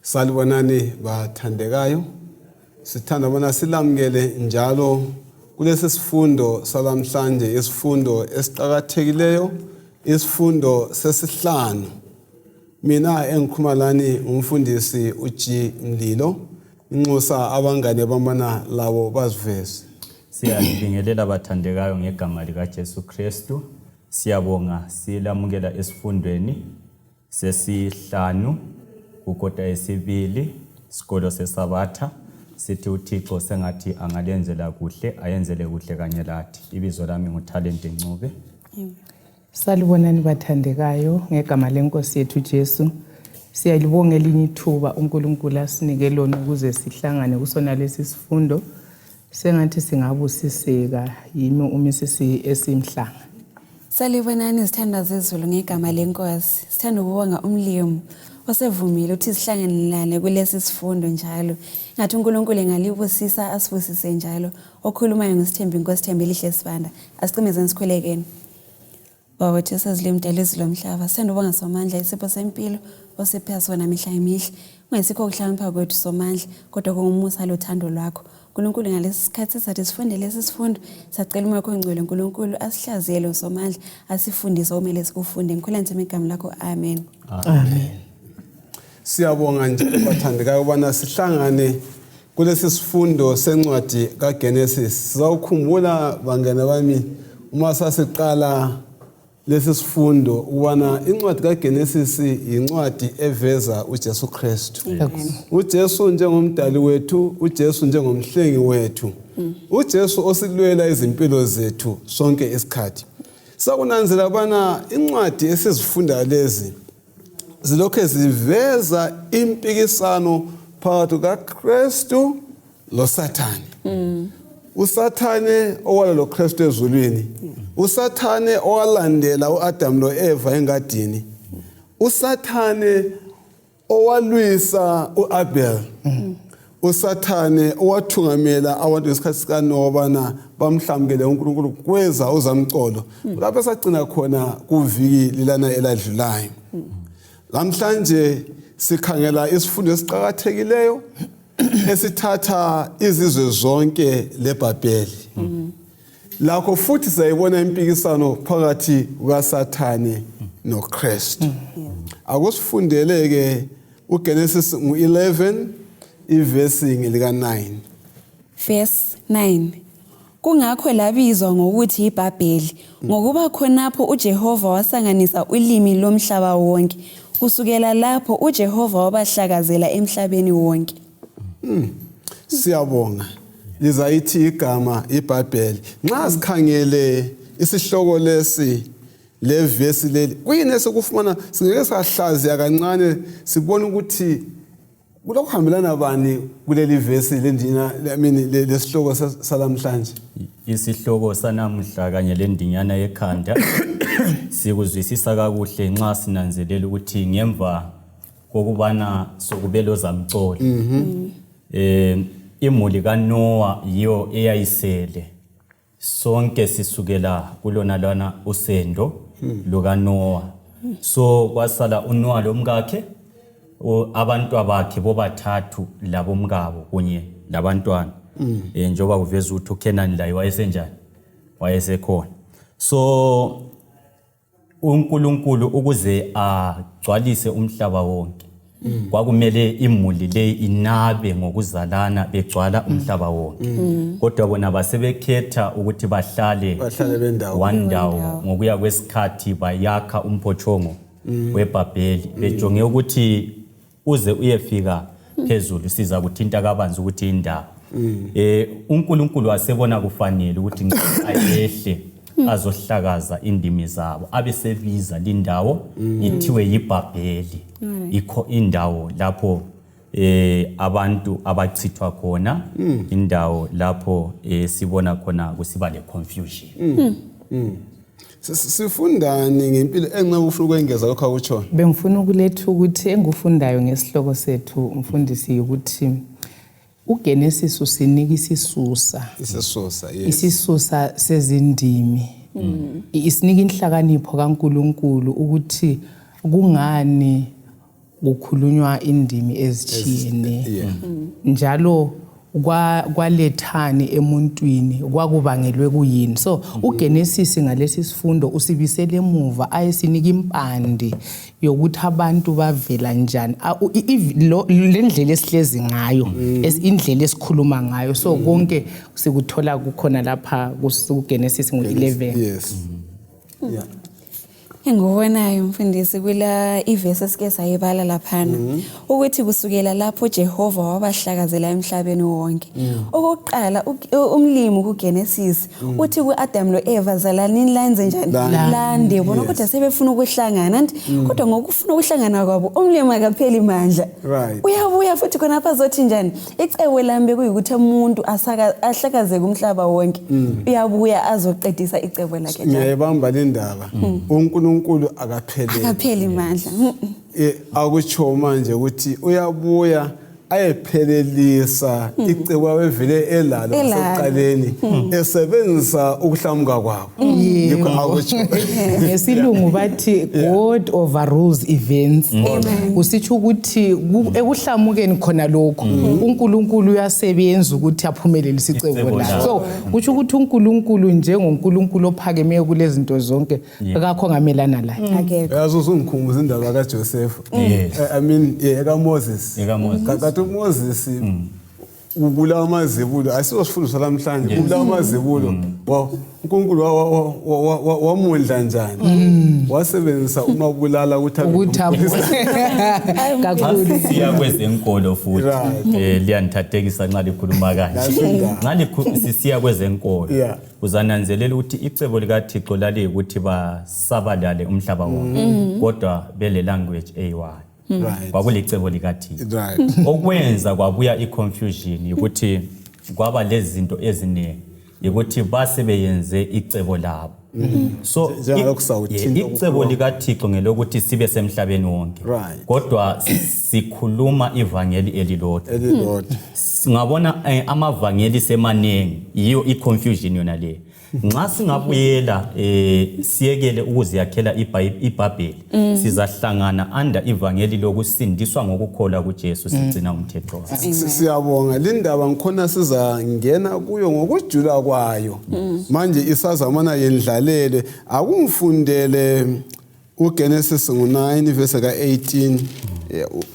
Salibonani bathandekayo. Sithanda bona silamukele njalo kulesi sifundo salamhlanje, isifundo esiqakathekileyo, isifundo sesihlanu. Mina engikhuluma lani ngumfundisi uG Mlilo. Inxusa abangane bamana labo baziveze. Siyalibingelela bathandekayo ngegama likaJesu Kristu. Siyabonga silamukela esifundweni sesihlanu kukota yesibili sikolo seSabatha. Sithi uThixo sengathi angalenzela kuhle, ayenzele kuhle kanye lathi. Ibizo lami nguThalente Ncube. Salibonani bathandekayo ngegama lenkosi yethu Jesu. Siyalibonga elinye ithuba uNkulunkulu asinike lona ukuze sihlangane kusona lesi sifundo. Sengathi singabusiseka yimi uMisisi esimhlanga. Salibonani izithandwa zezulu ngegama lenkosi. Sithanda ukubonga umlimu osevumile ukuthi sihlanganelane kulesi sifundo njalo. Ngathi uNkulunkulu engalibusisa asibusise njalo. Okhulumayo nguSithembi Inkosi Thembelihle Sibanda. Asicimezeni sikhulekeni. Baba wethu esezulwini mdala izulu lomhlaba, sithanda ubonga Somandla isipho sempilo osipha sona mihla ngemihla. Kungesikho ukuhlakanipha kwethu Somandla, kodwa kungumusa lothando lwakho. Nkulunkulu ngalesi sikhathi sathi sifunde lesi sifundo, sacela umoya wakho ongcwele Nkulunkulu asihlaziyele uSomandla, asifundise okumele sikufunde. Ngikhula nje igama lakho. Amen. Amen. Siyabonga nje bathandekayo ukubana sihlangane kulesi sifundo sencwadi kaGenesis. Sizawukhumbula bangane bami uma sasiqala lesi sifundo ukubana incwadi kaGenesis yincwadi eveza uJesu Kristu. UJesu njengomdali wethu, uJesu njengomhlengi wethu. UJesu osilwela izimpilo zethu sonke isikhathi. Sakunanzela ukubana incwadi esizifunda lezi zilokhe ziveza impikisano phakathi kukaKristu loSathane. USathane owala loKristu ezulwini, uSathane owalandela uAdam loEva engadini, uSathane owalwisa uAbel, uSathane owathungamela abantu ngesikhathi sikaNowa bana bamhlamukele uNkulunkulu kweza uzamcolo. Lapho esagcina khona kuviki lilana eladlulayo. Lamhlanje sikhangela isifundo esiqakathekileyo esithatha izizwe zonke leBhabheli. Lakho futhi sayibona impikisano phakathi kukaSathane noKristu. Akusifundele ke uGenesis ngu-11 ivesi ngelika 9. Verse 9. Kungakho labizwa ngokuthi yiBhabheli, ngokuba khonapho uJehova wasanganisa ulimi lomhlaba wonke. Kusukela lapho uJehova wabahlakazela emhlabeni wonke. Siyabonga. Lizayithi igama iBhayibheli. Nxa sikhangele isihloko lesi levesi leli, kuyini esikufumana singeke sahlaziya kancane sibone ukuthi kulokuhambelana bani kuleli vesi lendina, I mean lesihloko salamhlanje. Isihloko sanamuhla kanye lendinyana yekhanda sikuzwisisa kakuhle nxa sinanzelela ukuthi ngemva kokubana sokube lozamcolo imuli kaNowa yiyo eyayisele. Sonke sisukela kulona lwana usendo lukaNowa. So kwasala uNowa lomkakhe, abantwabakhe bobathathu labomkabo kunye labantwana. Njengoba kuveza ukuthi uKhenani laye wayesenjani, wayesekhona. So uNkulunkulu ukuze agcwalise umhlaba wonke kwakumele imuli leyi inabe ngokuzalana begcwala umhlaba wonke. Kodwa bona basebekhetha ukuthi bahlale Bahlale bendawo. one ndawo. Ngokuya kwesikhathi bayakha umphotshongo weBhabheli bejonge ukuthi uze uyefika phezulu. Siza kuthinta kabanzi ukuthi indaba uNkulunkulu wasebona kufanele ukuthi ayehle azohlakaza indimi zabo, abesebiza lindawo ithiwe yiBhabheli. Ikho indawo lapho abantu abachithwa khona, indawo lapho sibona khona kusiba le confusion. Sifundani ngempilo enxa ufuna ukwengeza lokho akutshoyo? Bengifuna ukuletha ukuthi engufundayo ngesihloko sethu mfundisi ukuthi uGenesis usinika isisusa. Isisusa, yes. Isisusa sezindimi. Isinika inhlakanipho kaNkuluNkulu ukuthi kungani Kukhulunywa indimi ezitshiyeneyo njalo kwalethani emuntwini, kwakubangelwe kuyini? So uGenesis ngalesi sifundo usibisele emuva, ayesinika impande yokuthi abantu bavela njani, le ndlela esihlezi ngayo, indlela esikhuluma ngayo. So konke sikuthola kukhona lapha kuGenesis ngo-11. Yes, yeah. Engikubonayo, mfundisi, kula ivesi esike sayibala laphana ukuthi kusukela lapho Jehova wabahlakazela emhlabeni wonke. Okokuqala, umlimi kuGenesis uthi kuAdam loEva, "Zalanini, lanze njani?" Lande. Lande bona. Kodwa sebefuna ukuhlangana, anti kodwa ngokufuna ukuhlangana kwabo, umlimi akapheli mandla. Uyabuya futhi khonapha azothi njani, "Icebo lami bekuyikuthi umuntu ahlakazeke umhlaba wonke." Uyabuya azoqedisa icebo lakhe njalo. Ngiyayibamba le ndaba, uNkulunkulu akapheleli. Akapheli mandla. Akutsho manje ukuthi uyabuya ayephelelisa icebo abevele elalo Elalo. sekuqaleni, esebenzisa ukuhlamuka kwabo, yikho akutsho. Ngesilungu bathi God overrules events. Kusitsho ukuthi ekuhlamukeni khona lokhu, uNkulunkulu uyasebenza ukuthi aphumelelise icebo Icebo lakhe. lakhe. So kutsho ukuthi uNkulunkulu, njengoNkulunkulu ophakemeyo kulezinto zonke, akakho ongamelana laye. Akekho. Uyazi, usungikhumbuza indaba kaJoseph. I mean, yeah, ekaMoses. EkaMoses. Kanti uMoses ubulawa amazibulo, asizosifundo salamhlanje, ubulawa amazibulo, uNkulunkulu wamondla njani? Wasebenzisa umabulala ukuthi abe ukuthi kakhulu. Siya kwezenkolo futhi. Liyanithathekisa nxa likhuluma kanje. That's indaba. Nxa sisiya kwezenkolo, uzananzelela ukuthi icebo likaThixo laliyikuthi basabalale umhlaba wonke, kodwa bele language eyi-one. Kwakulicebo likaThixo. Okwenza kwabuya i-confusion ukuthi kwaba lezinto eziningi ukuthi base beyenze icebo labo. So Njengalokhu sawuthinta icebo likaThixo ngelokuthi sibe semhlabeni wonke, kodwa sikhuluma ivangeli elilodwa. Elilodwa. Singabona amavangeli semaningi, yiyo i-confusion yona le. Nxa singabuyela siyekele ukuziyakhela iBhayibheli, sizahlangana under ivangeli lokusindiswa ngokukholwa kuJesu, sigcina umthetho wakhe. Siyabonga lindaba, ngikhona sizangena kuyo ngokujula kwayo. Manje isazamana yendlalele, akungifundele uGenesis ngo-9 verse ka-18.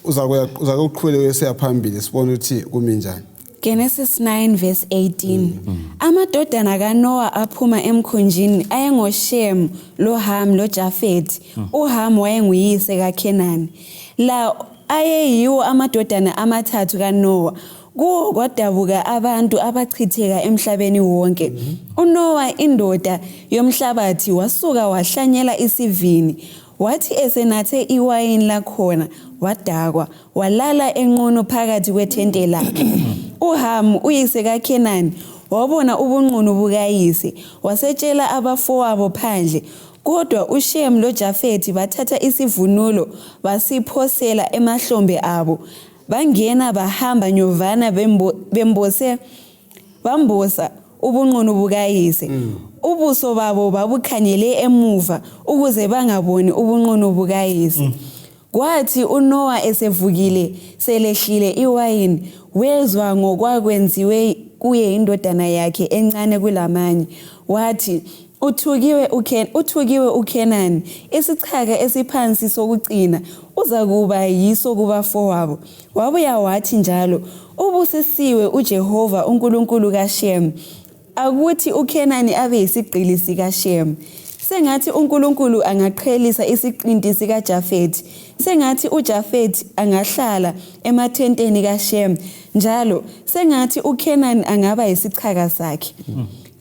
Uzakuya uzakuqhubeka siya phambili, sibone ukuthi kumi njani. Genesis 9 verse 18. Amadodana kaNoah aphuma emkhunjini ayengoShem, loHam, loJafeti. UHam wayenguyise kaKenani. La ayeyiwo amadodana amathathu kaNoah. Kuwo kwadabuka abantu abachitheka emhlabeni wonke. UNoah, indoda yomhlabathi, wasuka wahlanyela isivini. Wathi esenathe iwayini lakhona, wadakwa, walala enqunu phakathi kwethente lakhe. UHamu, uyise kaKhenani, wabona ubunqunu bukayise, wasetshela abafowabo phandle. Kodwa uShem loJafethi bathatha isivunulo basiphosela emahlombe abo. Bangena bahamba nyovana bembose bambosa ubunqunu bukayise. Ubuso babo babukhanyele emuva ukuze bangaboni ubunqunu bukayise. Kwathi uNoah esevukile selehlile iwayini, wezwa ngokwakwenziwe kuye indodana yakhe encane kulamanye. Wathi, "Uthukiwe uKenani, isichaka esiphansi sokucina uzakuba yiso kubafowabo." Wabuya wathi njalo, "Ubusisiwe uJehova uNkulunkulu kaShem. Akuthi uKenani abe yisigqili sikaShem. Sengathi uNkulunkulu angaqhelisa isiqinti sikaJafethi. Sengathi uJafethi angahlala emathenteni kaShem. Njalo sengathi uKenani angaba yisichaka sakhe."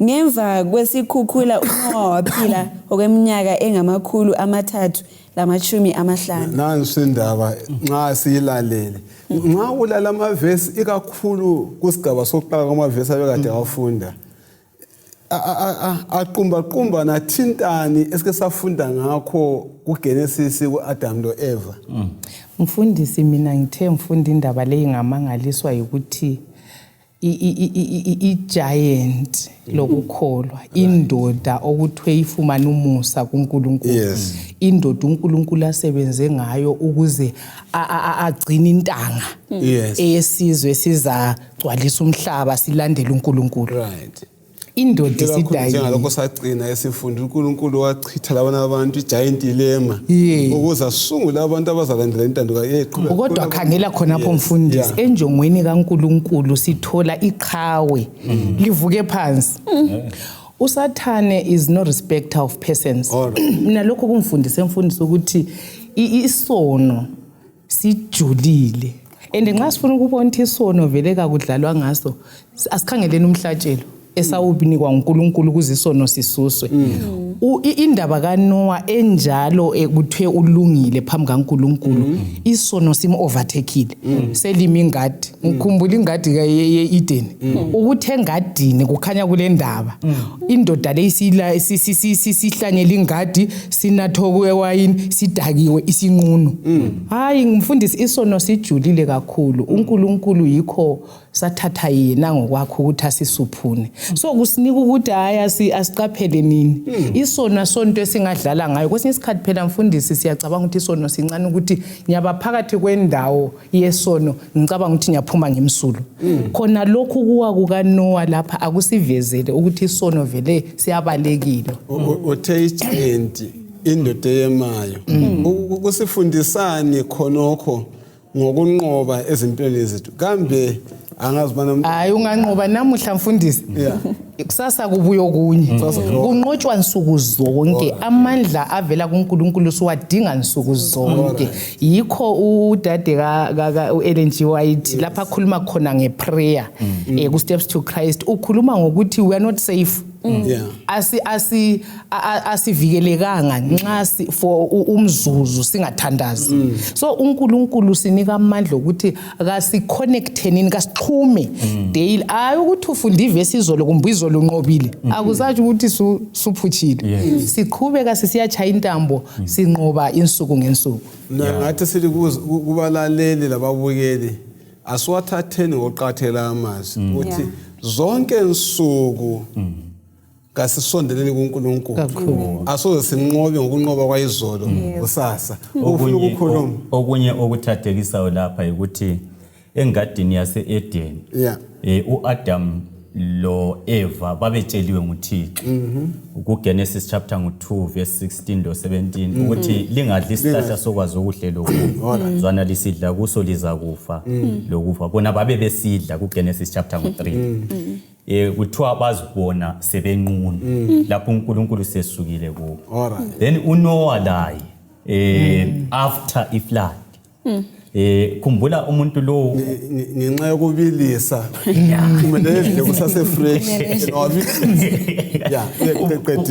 Ngemva kwesikhukhula uNoah waphila okweminyaka engama-350. Nansi indaba nxa siyilalele, nxa ulala amavesi, ikakhulu kusigaba sokuqala kwamavesi abekade wafunda, aqumba qumba nathintani esike safunda ngakho kuGenesis, kuAdam loEva. Mfundisi, mina ngithe ngifunda indaba leyi ngamangaliswa yikuthi I-giant lokukholwa, indoda okuthiwe ifumana umusa kuNkulunkulu, indoda uNkulunkulu asebenze ngayo ukuze agcine intanga eyesizwe sizagcwalisa umhlaba silandele uNkulunkulu. Indoda isidayile. Njengalokho sagcina esifunda, uNkulunkulu wachitha labana abantu igiant ilema ukuze asungule abantu abazalandela intando kaYe. Kodwa khangela khonapho mfundisi, enjongweni kaNkulunkulu sithola iqhawe livuke phansi. USathane is no respecter of persons. Mina lokho kungifundise mfundisi ukuthi isono sijulile. And nxa sifuna ukubona ukuthi isono vele kakudlalwa ngaso, asikhangeleni umhlatshelo esawunikwa nguNkulunkulu ukuze isono sisuswe. Indaba kaNoah enjalo kuthiwe ulungile phambi kaNkulunkulu, isono sim-overtakeile, selima ingadi. Ngikhumbula ingadi ye-Eden, ukuthi engadini kukhanya kule ndaba, indoda le sihlanyela ingadi, sinatha okwewayini, sidakiwe isinqunu. Hayi ngimfundisi, isono sijulile kakhulu. uNkulunkulu yikho sathatha yena ngokwakho ukuthi asisuphune. So kusinika ukuthi hayi asiqaphele nini isono asonto esingadlala ngayo. Kwesinye isikhathi phela mfundisi siyacabanga ukuthi isono sincane, ukuthi ngiyaba phakathi kwendawo yesono ngicabanga ukuthi ngiyaphuma ngemsulo. Khona lokhu kuwa kukaNoah lapha akusivezele ukuthi isono vele siyabalekile. Uthe igiant, indoda eyemayo, kusifundisani khonokho ngokunqoba ezimpilweni zethu? Kambe angazi bana Hayi, unganqoba namuhla mfundisi, kusasa kubuya okunye. Kunqotshwa nsuku zonke. Amandla avela kuNkulunkulu siwadinga nsuku zonke. Yikho udade u-Ellen G White lapha akhuluma khona ngeprayer ku Steps to Christ, ukhuluma ngokuthi we are not safe. Asi asi asivikelekanga nxa for umzuzu singathandazi. So uNkulunkulu sinika amandla ukuthi kasiconnectenini, kasixhume daily. Hayi ukuthi ufunda ivesi izolo kumbe izolo unqobile, akusatsho ukuthi suphutshile. Siqhubeka sisiyachaya intambo, sinqoba insuku ngensuku. Ngathi sithi kubalaleli lababukeli, asiwathatheni ngokuqakathekela amazwi ukuthi zonke insuku kasisondeleni kuNkulunkulu, asoze sinqobe ngokunqoba kwayizolo kusasa. Ufuna ukukhuluma okunye okuthathekisayo lapha ukuthi engadini yase-Eden uAdam lo Eva babetsheliwe nguThixo kuGenesis chapter 2 verse 16 lo 17 ukuthi lingadli isihlahla sokwazi okuhle lokubi, zwana lisidla kuso lizakufa lokufa. Bona babe besidla kuGenesis chapter 3, kuthiwa bazibona sebenqunu lapho uNkulunkulu sesukile kubo. Then uNoah laye after iflood, khumbula umuntu lo Ngenxa yokubilisa kumele edle kusase fresh. Yeah,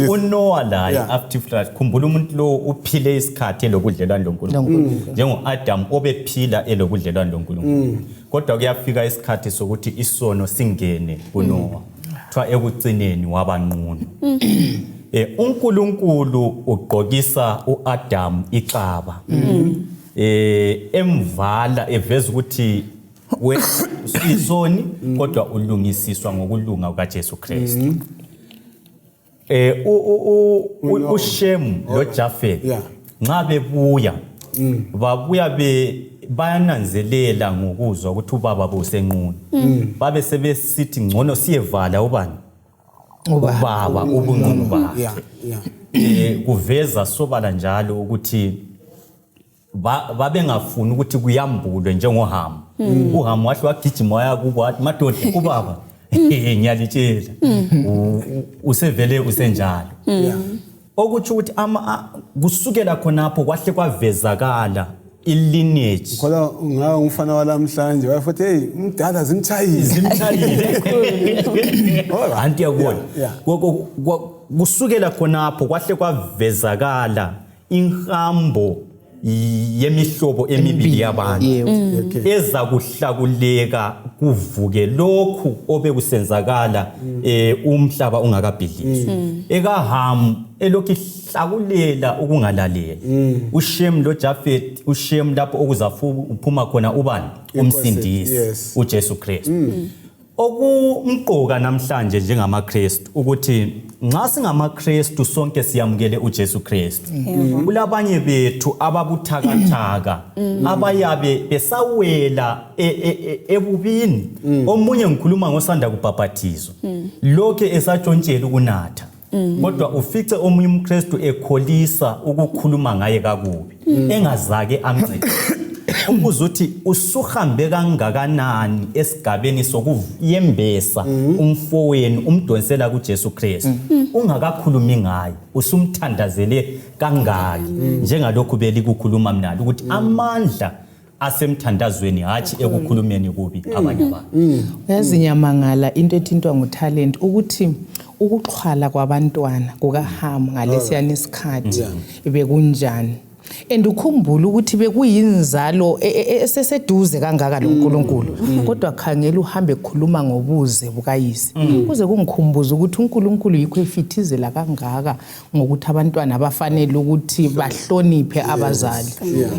uNoah laye after flood, khumbula umuntu lo uphile isikhathi elobudlelwane loNkulunkulu, njengo Adam obephila elobudlelwane loNkulunkulu, kodwa kuyafika isikhathi sokuthi isono singene kuNoah. Kuthiwa ekugcineni wabanqunu. uNkulunkulu ugqokisa uAdam ixaba, emvala, eveza ukuthi wena usuyisoni kodwa ulungisiswa ngokulunga kukaJesu Kristu. uShem loJafeth nxa bebuya, babuya be bayananzelela ngokuzwa ukuthi ubaba bosenqunu, babe sebesithi ngcono siyevala ubani, ubaba ubunqunu bakhe. Kuveza sobala njalo ukuthi babengafuni ukuthi kuyambulwe njengoHamu. uHamu wahle wagijima waya kubo, wathi, "Madoda, ubaba ngiyalitshela usevele usenjalo." Okutsho ukuthi kusukela khonapho kwahle kwavezakala ilineage. Khola ngawe umfana walamhlanje wayefuthi, "Hey, umdala zimchayile." Zimchayile, anti yakubona. Kusukela khonapho kwahle kwavezakala inhambo yemihlobo emibili yabantu eza kuhlakuleka kuvuke lokhu obekusenzakala umhlaba ungakabhidlizwa. EkaHamu elokhu ihlakulela ukungalaleli, uShem loJafet, uShem lapho okuzafuphuma khona ubani, umsindisi, uJesu Kristu. Okumqoka namhlanje njengamaKristu ukuthi nxa singamaKristu sonke siyamukele uJesu Kristu. Kulabanye bethu ababuthakathaka abayabe besawela ebubini. Omunye ngikhuluma ngosanda kubhabhathizwa. Lokhe esatshontshela ukunatha. Kodwa ufice omunye umKristu ekholisa ukukhuluma ngaye kakubi engazake amncede. Umbuzo uthi usuhambe kangakanani esigabeni sokuyembesa umfowenu umdonsela kuJesu Kristu ungakakhulumi ngaye usumthandazele kangaki njengalokhu belikukhuluma mnalo ukuthi amandla asemthandazweni hatshi ekukhulumeni kubi abanye abantu. Uyazi ngiyamangala into ethintwa nguTalent ukuthi ukuxhwala kwabantwana kukaHamu ngalesiyana isikhathi bekunjani. And ukhumbule ukuthi bekuyinzalo eseseduze kangaka loNkulunkulu, kodwa khangela uhambe ekhuluma ngobuze bukayise. Kuze kungikhumbuza ukuthi uNkulunkulu yikho efithizela kangaka ngokuthi abantwana bafanele ukuthi bahloniphe abazali.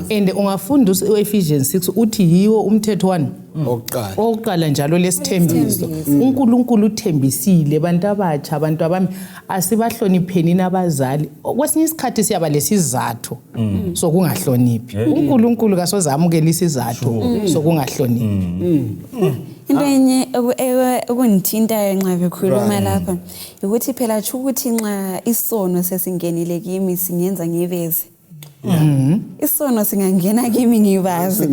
And ungafunda u-Ephesians 6 uthi yiwo umthetho wani owokuqala. Owokuqala njalo lesithembiso. UNkulunkulu uthembisile abantu abatsha, abantu abami, asibahlonipheni nabazali. Kwesinye isikhathi siyaba lesizathu sokungahloniphi. UNkulunkulu kasoze amukele isizathu sokungahloniphi. Into enye okungithintayo nxa bekhuluma lapha ukuthi phela tsho ukuthi nxa isono sesingenile kimi singenza ngibeze. Isono singangena kimi ngibazi.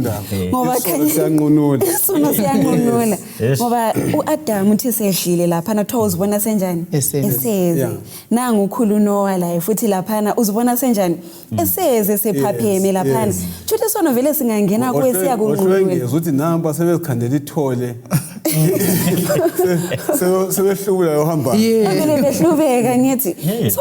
Ngoba Isono siyanqunula. Isono siyanqunula. Ngoba uAdam uthi sedlile laphana kuthiwa uzibona senjani? Eseze. Eseze. Nangu ukhulu uNoah laye futhi laphana uzibona senjani? Eseze sephapheme laphana. Tsho isono vele singangena kuwe siyakunqunula. Ohlwengeza ukuthi nampa sebezikhandela ithole. Sebehlubula ohamba. Vele behlubeka ngithi. So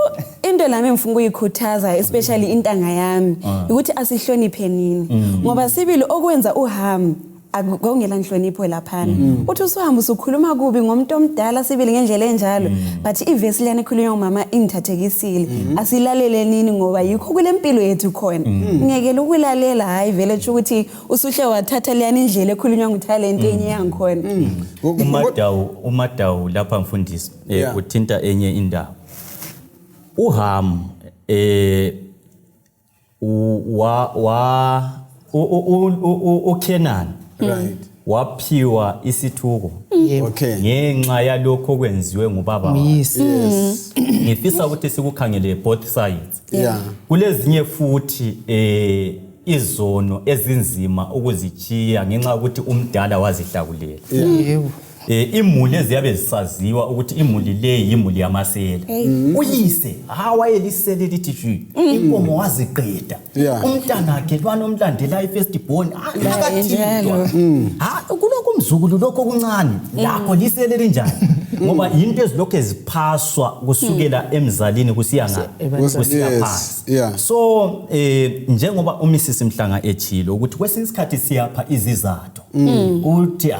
into lami engifuna ukuyikhuthaza especially intanga yami ukuthi asihloniphe nini. Ngoba sibili okwenza uHam akungela nhlonipho laphana. Uthi usuhamba usukhuluma kubi ngomuntu omdala sibili ngendlela enjalo, but ivesi liyana ekhulunywa ngumama ingithathekisile. Asilalele nini ngoba yikho kule mpilo yethu khona. Ngiyekela ukulalela, hayi vele tsho ukuthi usuhle wathatha liyana indlela ekhulunywa nguTalent enye yangikhona. UMadawu lapha mfundisi uthinta enye indawo. uHam uKenan waphiwa isithuko ngenxa yalokho okwenziwe ngubaba wakhe. Ngifisa ukuthi sikukhangele both sides. Kulezinye futhi izono ezinzima ukuzichiya ngenxa yokuthi umdala wazihlakulela. Imuli eziyabe zisaziwa ukuthi imuli le yimuli yamasela. Uyise wayelisele lithi shwi inkomo waziqeda. Umntanakhe lwana omlandela i-first born akathintwa. Kulokhu umzukulu lokho okuncane lakho lisele linjani? Ngoba yinto ezilokhu eziphaswa kusukela emzalini kusiya kusiya phansi. So njengoba uMrs Mhlanga echilo ukuthi kwesinye isikhathi siyapha izizathu. Uthi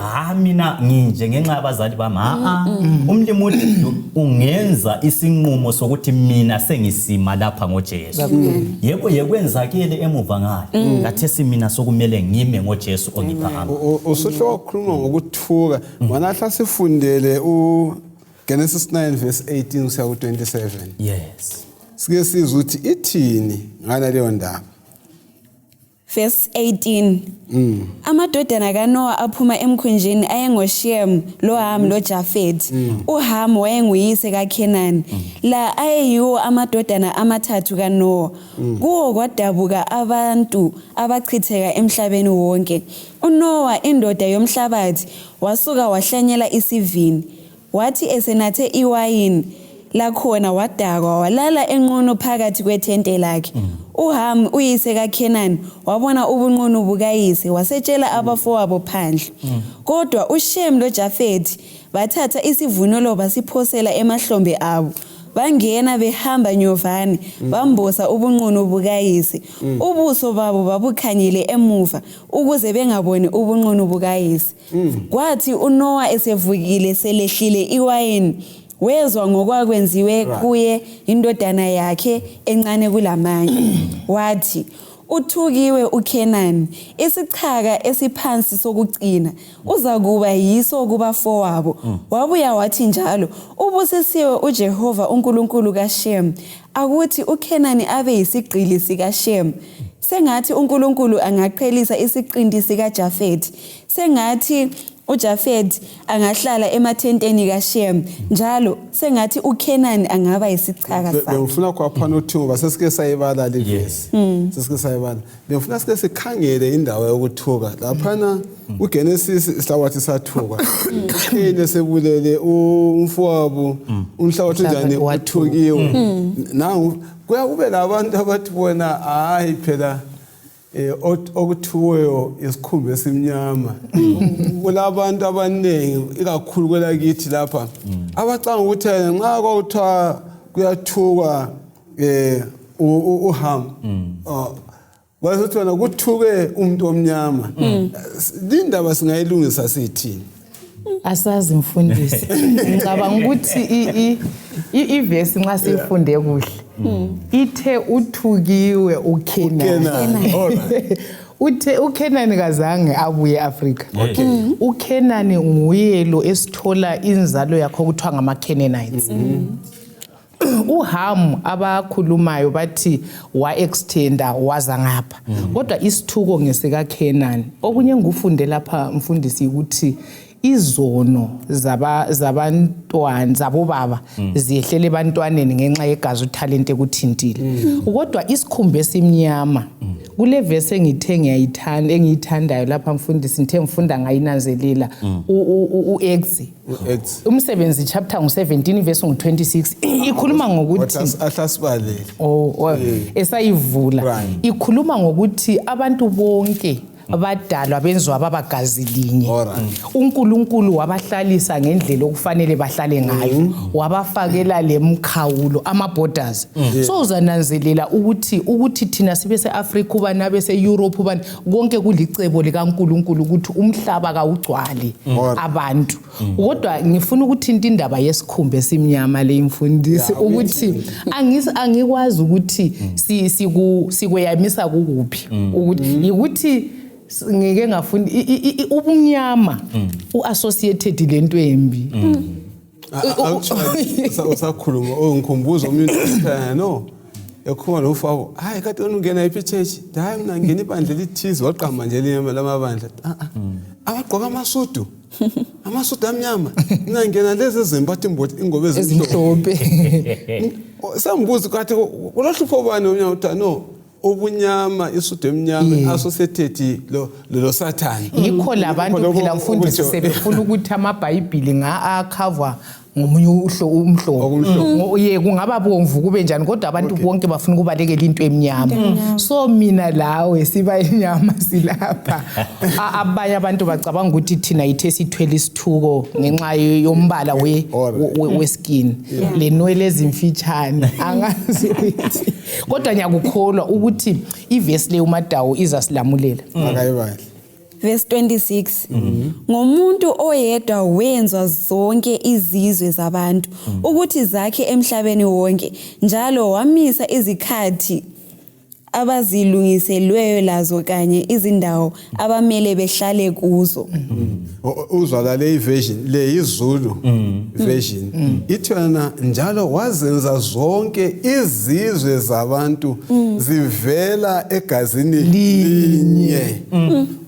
mina nginje ngenxa yabazali bami. Umlimi uthi ungenza isinqumo sokuthi mina sengisima lapha ngoJesu. Yebo yekwenzakele emuva ngale. Kathesi mina sokumele ngime ngoJesu ongipha amandla. Usuhle wakhuluma ngokuthuka. Manahla sifundele uGenesis 9 verse 18 kusiya ku-27. Sike sizwe ukuthi ithini ngana leyo ndaba. Verse 18. Amadodana kaNoah aphuma emkhunjini ayengoShem, loHam, loJafet. uHam wayenguyise kaKenani. La ayeyiwo amadodana amathathu kaNoah. Kuwo kwadabuka abantu abachitheka emhlabeni wonke. uNoah indoda yomhlabathi wasuka wahlanyela isivini. Wathi esenathe iwayini lakhona wadakwa walala enqunu phakathi kwethente lakhe. uHam uyise kaKenani wabona ubunqunu bukayise wasetshela abafowabo phandle. Kodwa uShem loJafethi bathatha isivunulo basiphosela emahlombe abo. Bangena behamba nyovane bambosa ubunqunu bukayise. Ubuso babo babukhanyile emuva ukuze bengaboni ubunqunu bukayise. Kwathi uNoah esevukile selehlile iwayini wezwa ngokwakwenziwe kuye indodana yakhe encane kulamanye. Wathi Uthukiwe uKhenani, isichaka esiphansi sokucina, uzakuba yiso kubafowabo. Wabuya wathi njalo, ubusisiwe uJehova uNkulunkulu kaShem, akuthi uKhenani abe yisigqili sikaShem. Sengathi uNkulunkulu angaqhelisa isiqinti sikaJafethi, sengathi uJafethi angahlala emathenteni kaShem, njalo sengathi uKhenani angaba yisichaka sakhe. Bengifuna kwaphana uthi ngoba sesike sayibala le verse. Sesike sayibala. Bengifuna sike sikhangele indawo yokuthuka. Laphana uGenesis sihlabathi sathuka. uKheni esebulele umfowabo umhlabathi njani uthukiwe. Nangu kuya kube labantu abathi bona hayi phela okuthiweyo isikhumba esimnyama. Kulabantu abaningi ikakhulu kwelakithi lapha abacanga ukuthi nxa kwakuthiwa kuyathukwa uHam wayesethi wena kuthuke umuntu omnyama. Lindaba singayilungisa sithini? Asazi mfundisi. Ngicabanga ukuthi ivesi nxa siyifunde kuhle ithe uthukiwe uKhenani. Uthe uKhenani kazange abuye eAfrika. uKhenani nguye lo esithola inzalo yakho okuthiwa ngama-Canaanites. uHam abakhulumayo bathi wa-extenda waza ngapha, kodwa isithuko ngesikaKhenani. Okunye engikufunde lapha mfundisi ukuthi izono zabantwana zabobaba ziyehlela ebantwaneni ngenxa yegazi uthalente ekuthintile. Kodwa isikhumba esimnyama kule verse engithe ngiyayithanda engiyithandayo lapha mfundisi, ngithe ngifunda ngayinanzelela u-Acts umsebenzi chapter ngu-17 verse ngu-26 ikhuluma ngokuthi ahlasibalele esayivula ikhuluma ngokuthi abantu bonke badalwa benziwa babagazi linye. uNkulunkulu wabahlalisa ngendlela okufanele bahlale ngayo, wabafakela lemkhawulo ama-borders. So uzananzelela ukuthi thina sibe se-Afrika ubani abe se-Europe ubani, konke kulicebo likaNkulunkulu ukuthi umhlaba kawugcwali abantu. Kodwa ngifuna ukuthinta indaba yesikhumba esimnyama le mfundisi, ukuthi angikwazi ukuthi sikweyamisa kukuphi, ukuthi ukuthi ngike ngafunda ubumnyama u-associated lento embi. Usakhuluma ungikhumbuza omunye umuntu no ekhuluma nomfowabo, hayi kade wena ungena iphi church? Hayi mina ngena ibandla elithize, waqamba nje elinye lamabandla. Abagqoka amasudu amnyama, mina ngena lezi ezembatha ingobo ezimhlophe. Sambuza kathi kulohlupho bani omnyama, uthi no ubunyama isudu emnyama associated lo Sathane. Yikho labantu phela mfundisi sebefuna ukuthi amabhayibhili nga-akhavwa ngomunye umhlobo, ye kungaba bomvu kube njani, kodwa abantu bonke bafuna ukubalekela into emnyama. So mina lawe siba inyama silapha. Abanye abantu bacabanga ukuthi thina yithe sithwele isithuko ngenxa yombala we-skin lenwele ezimfitshane, angazi ukuthi, kodwa ngiyakukholwa ukuthi ivesi leyo uMadawu izasilamulela. Verse 26, ngomuntu oyedwa wenzwa zonke izizwe zabantu ukuthi zakhe emhlabeni wonke, njalo wamisa izikhathi abazilungiselweyo lazo kanye izindawo abamele behlale kuzo. Uzwa le version le iZulu version ithi yona njalo wazenza zonke izizwe zabantu zivela egazini linye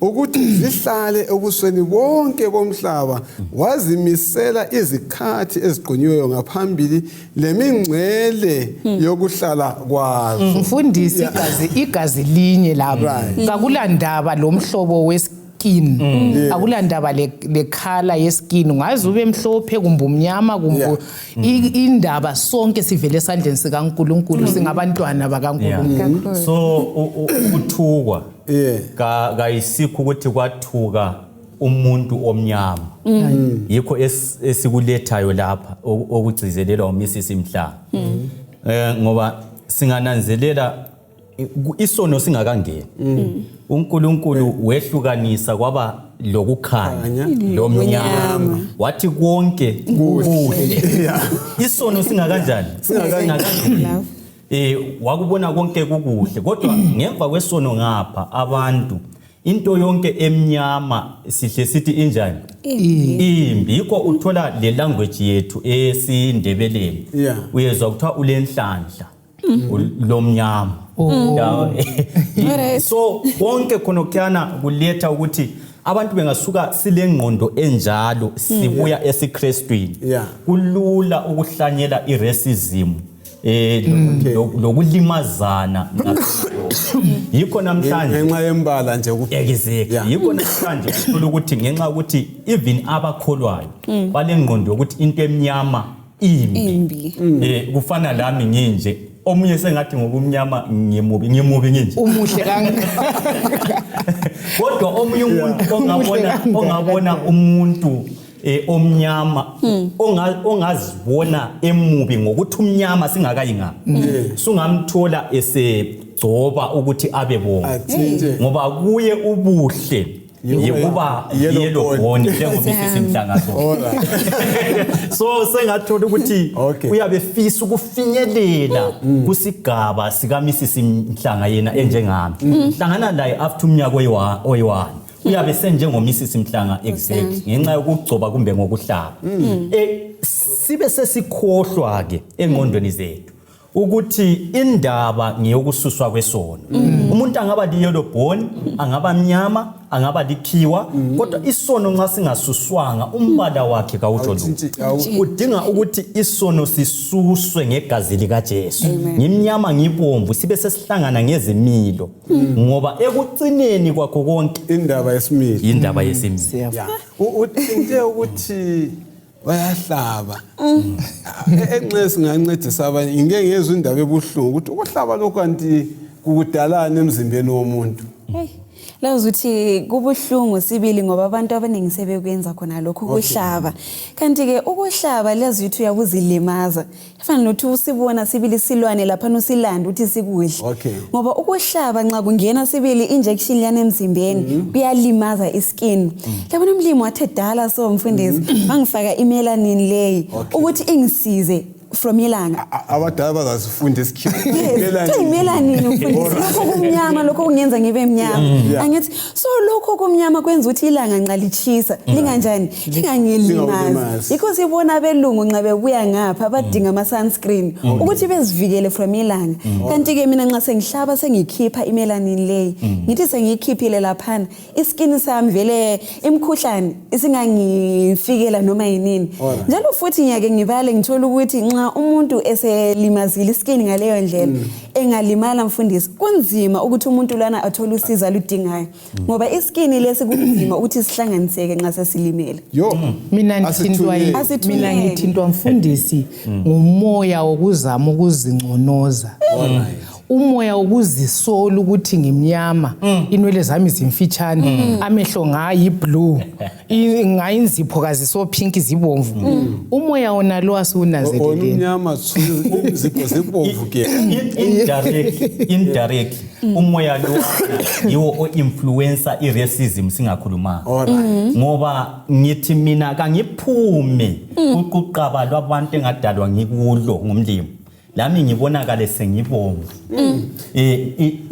ukuthi zihlale ebusweni bonke bomhlaba, wazimisela izikhathi eziqunyiweyo ngaphambili lemingcele yokuhlala kwazo. Mfundisi, igazi linye lapha, kakulandaba lomhlobo weskin, akulandaba lekhala yeskin, ungaze ube mhlophe kumbe umnyama kumbe indaba, sonke sivele esandleni sikaNkulunkulu, singabantwana bakaNkulunkulu. So ukuthukwa kayisikho ukuthi kwathuka umuntu omnyama, yikho esikulethayo lapha okugcizelelwa uMrs Mhlanga, ngoba singananzelela isono singakangeni, uNkulunkulu wehlukanisa kwaba lokukhanya lomnyama, wathi konke kuhle. Isono singakanjani? Singakangeni. Wakubona konke kukuhle, kodwa ngemva kwesono ngapha abantu into yonke emnyama sihle sithi injani? Imbi. Yikho uthola le language yethu esiNdebeleni. Uyezwa kuthiwa ulenhlanhla lomnyama. So konke khonokuyana kuletha ukuthi abantu bengasuka silengqondo enjalo sibuya esiKrestwini. Kulula ukuhlanyela iracism lokulimazana. Yikho namhlanje ngenxa yembala nje exactly. Yikho namhlanje uthola ukuthi ngenxa yokuthi even abakholwayo balengqondo yokuthi into emnyama imbi. Kufana lami nginje omunye sengathi ngokumnyama ngimubi nginje umuhle kangaka, kodwa omunye umuntu ongabona umuntu omnyama ongazibona emubi ngokuthi umnyama singakayi ngapha, sungamthola esegcoba ukuthi abe bomvu, ngoba kuye ubuhle yikuba yellow bone njengoMrs Mhlanga. So sengathola ukuthi uyabe fisa ukufinyelela kusigaba sika Mrs Mhlanga yena enjengami. Hlangana laye after umnyaka oyi-1 uyabe senjengo Mrs Mhlanga exactly, ngenxa yokugcoba kumbe ngokuhlaba. Sibe sesikhohlwa ke engqondweni zethu ukuthi indaba ngeyokususwa kwesono. Umuntu angaba li-yellow bone, angaba mnyama, angaba likhiwa, kodwa isono nxa singasuswanga umbala wakhe kawutsho lutho. Udinga ukuthi isono sisuswe ngegazi likaJesu. Ngimnyama ngibomvu sibe sesihlangana ngezimilo, ngoba ekucineni kwakho konke indaba yesimilo. Indaba yesimilo. Uthinte ukuthi bayahlaba. Enxe singancedisa abanye, ngike ngezwe indaba ebuhlungu ukuthi ukuhlaba lokhu kanti kukudalana emzimbeni womuntu. Lazi ukuthi kubuhlungu sibili ngoba abantu abaningi sebekwenza khona lokhu ukuhlaba. Kanti-ke ukuhlaba lazi ukuthi uyakuzilimaza. Efana nokuthi usibona sibili silwane laphana usilanda ukuthi sikudle. Ngoba ukuhlaba nxa kungena sibili injection liyana emzimbeni kuyalimaza iskin. Yabona umlimi wathe dala so mfundisi wangifaka imelanin leyi ukuthi ingisize from ilanga. Abadala bazasifunda isikhiwa. Yes, imelanin mfundisi. Lokho kumnyama, lokho kungenza ngibe mnyama. Angithi so lokho kumnyama kwenza ukuthi ilanga nxa litshisa linganjani lingangilimazi. Yikho sibona abelungu nxa bebuya ngapha abadinga ama sunscreen ukuthi bezivikele from ilanga. Kanti ke mina nxa sengihlaba sengikhipha imelanin leyi, ngithi sengiyikhiphile laphana iskin sami vele imkhuhlane isingangifikela noma yinini. Njalo futhi ngiyake ngibale ngithola ukuthi nxa umuntu eselimazile iskin ngaleyo ndlela engalimala mfundisi, kunzima ukuthi umuntu lana athole usizo aludingayo, ngoba iskin lesi kunzima ukuthi sihlanganiseke nxa sesilimele. Mina ngithintwa mfundisi ngumoya wokuzama ukuzingconoza. Umoya wokuzisola ukuthi ngimnyama, inwele zami zimfitshane, amehlo ngayi blue, ngayinzipho kaziso pink zibomvu. Umoya wona lo asiwunanzeleleni. Omnyama zipho zibomvu ke. Indirectly umoya lo yiwo o-influencer i-racism singakhulumanga. Ngoba ngithi mina kangiphume kuqaba lwabantu engadalwa ngikulo ngumlimi. Lami ngibonakale sengibomvu.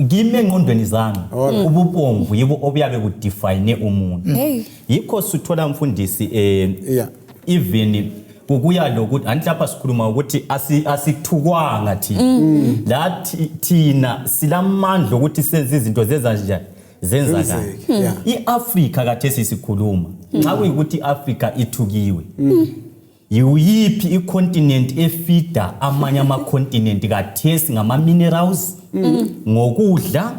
Kimi engqondweni zami ububomvu yibo obuyabe kudefine umuntu. Yikho sithola mfundisi even kukuya lokuthi anti lapha sikhuluma ukuthi asithukwanga thina. Lathi thina silamandla ukuthi senze izinto zenza njani zenzakala. iAfrika kathesi sikhuluma nxa kuyikuthi iAfrika ithukiwe, yiphi icontinent efida amanye amacontinent kathesi ngama minerals, ngokudla,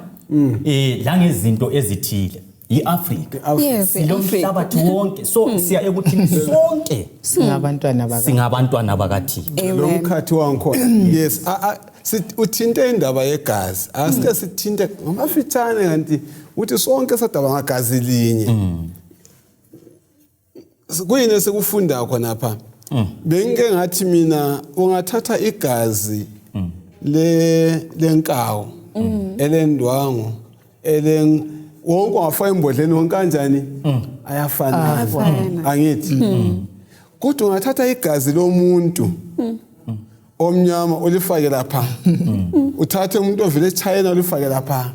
langezinto ezithile? iAfrika. Silomhlabathi wonke. So siya ekuthini sonke singabantwana bakaThixo. Lo mkhathi wangikhona. Yes, uthinte indaba yegazi. Asike sithinte ngamafitshane kanti uthi sonke sadaba ngagazi linye. Kuyini esikufunda khonapha? Bengike ngathi mina ungathatha igazi lenkawu, elendwangu, wonke ungafaka embodleni wonke kanjani ayafana. Angithi kodwa ungathatha igazi lomuntu Omnyama ulifake lapha, uthathe umuntu ovela eChina ulifake lapha,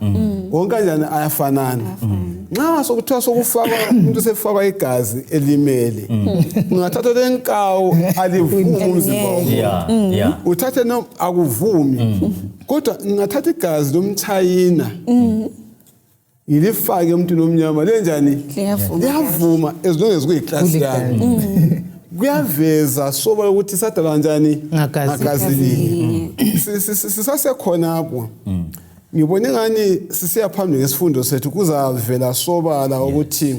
wonke kanjani ayafanana. Nxa sokuthiwa sokufakwa umuntu, sefakwa igazi elimele, ungathatha lenkawu alivumi umzimba womuntu. Uthathe no akuvumi, kodwa ngingathatha igazi lomchayina ngilifake emntwini omnyama, lenjani? Liyavuma. Liyavuma, as long as kuyiklasi yami. Kuyaveza soba ukuthi sadalwa kanjani? Ngagazi. Ngagazi linye. Sisasekhonapho, ngibone ngani sisiya phambili ngesifundo sethu, kuzavela sobala ukuthi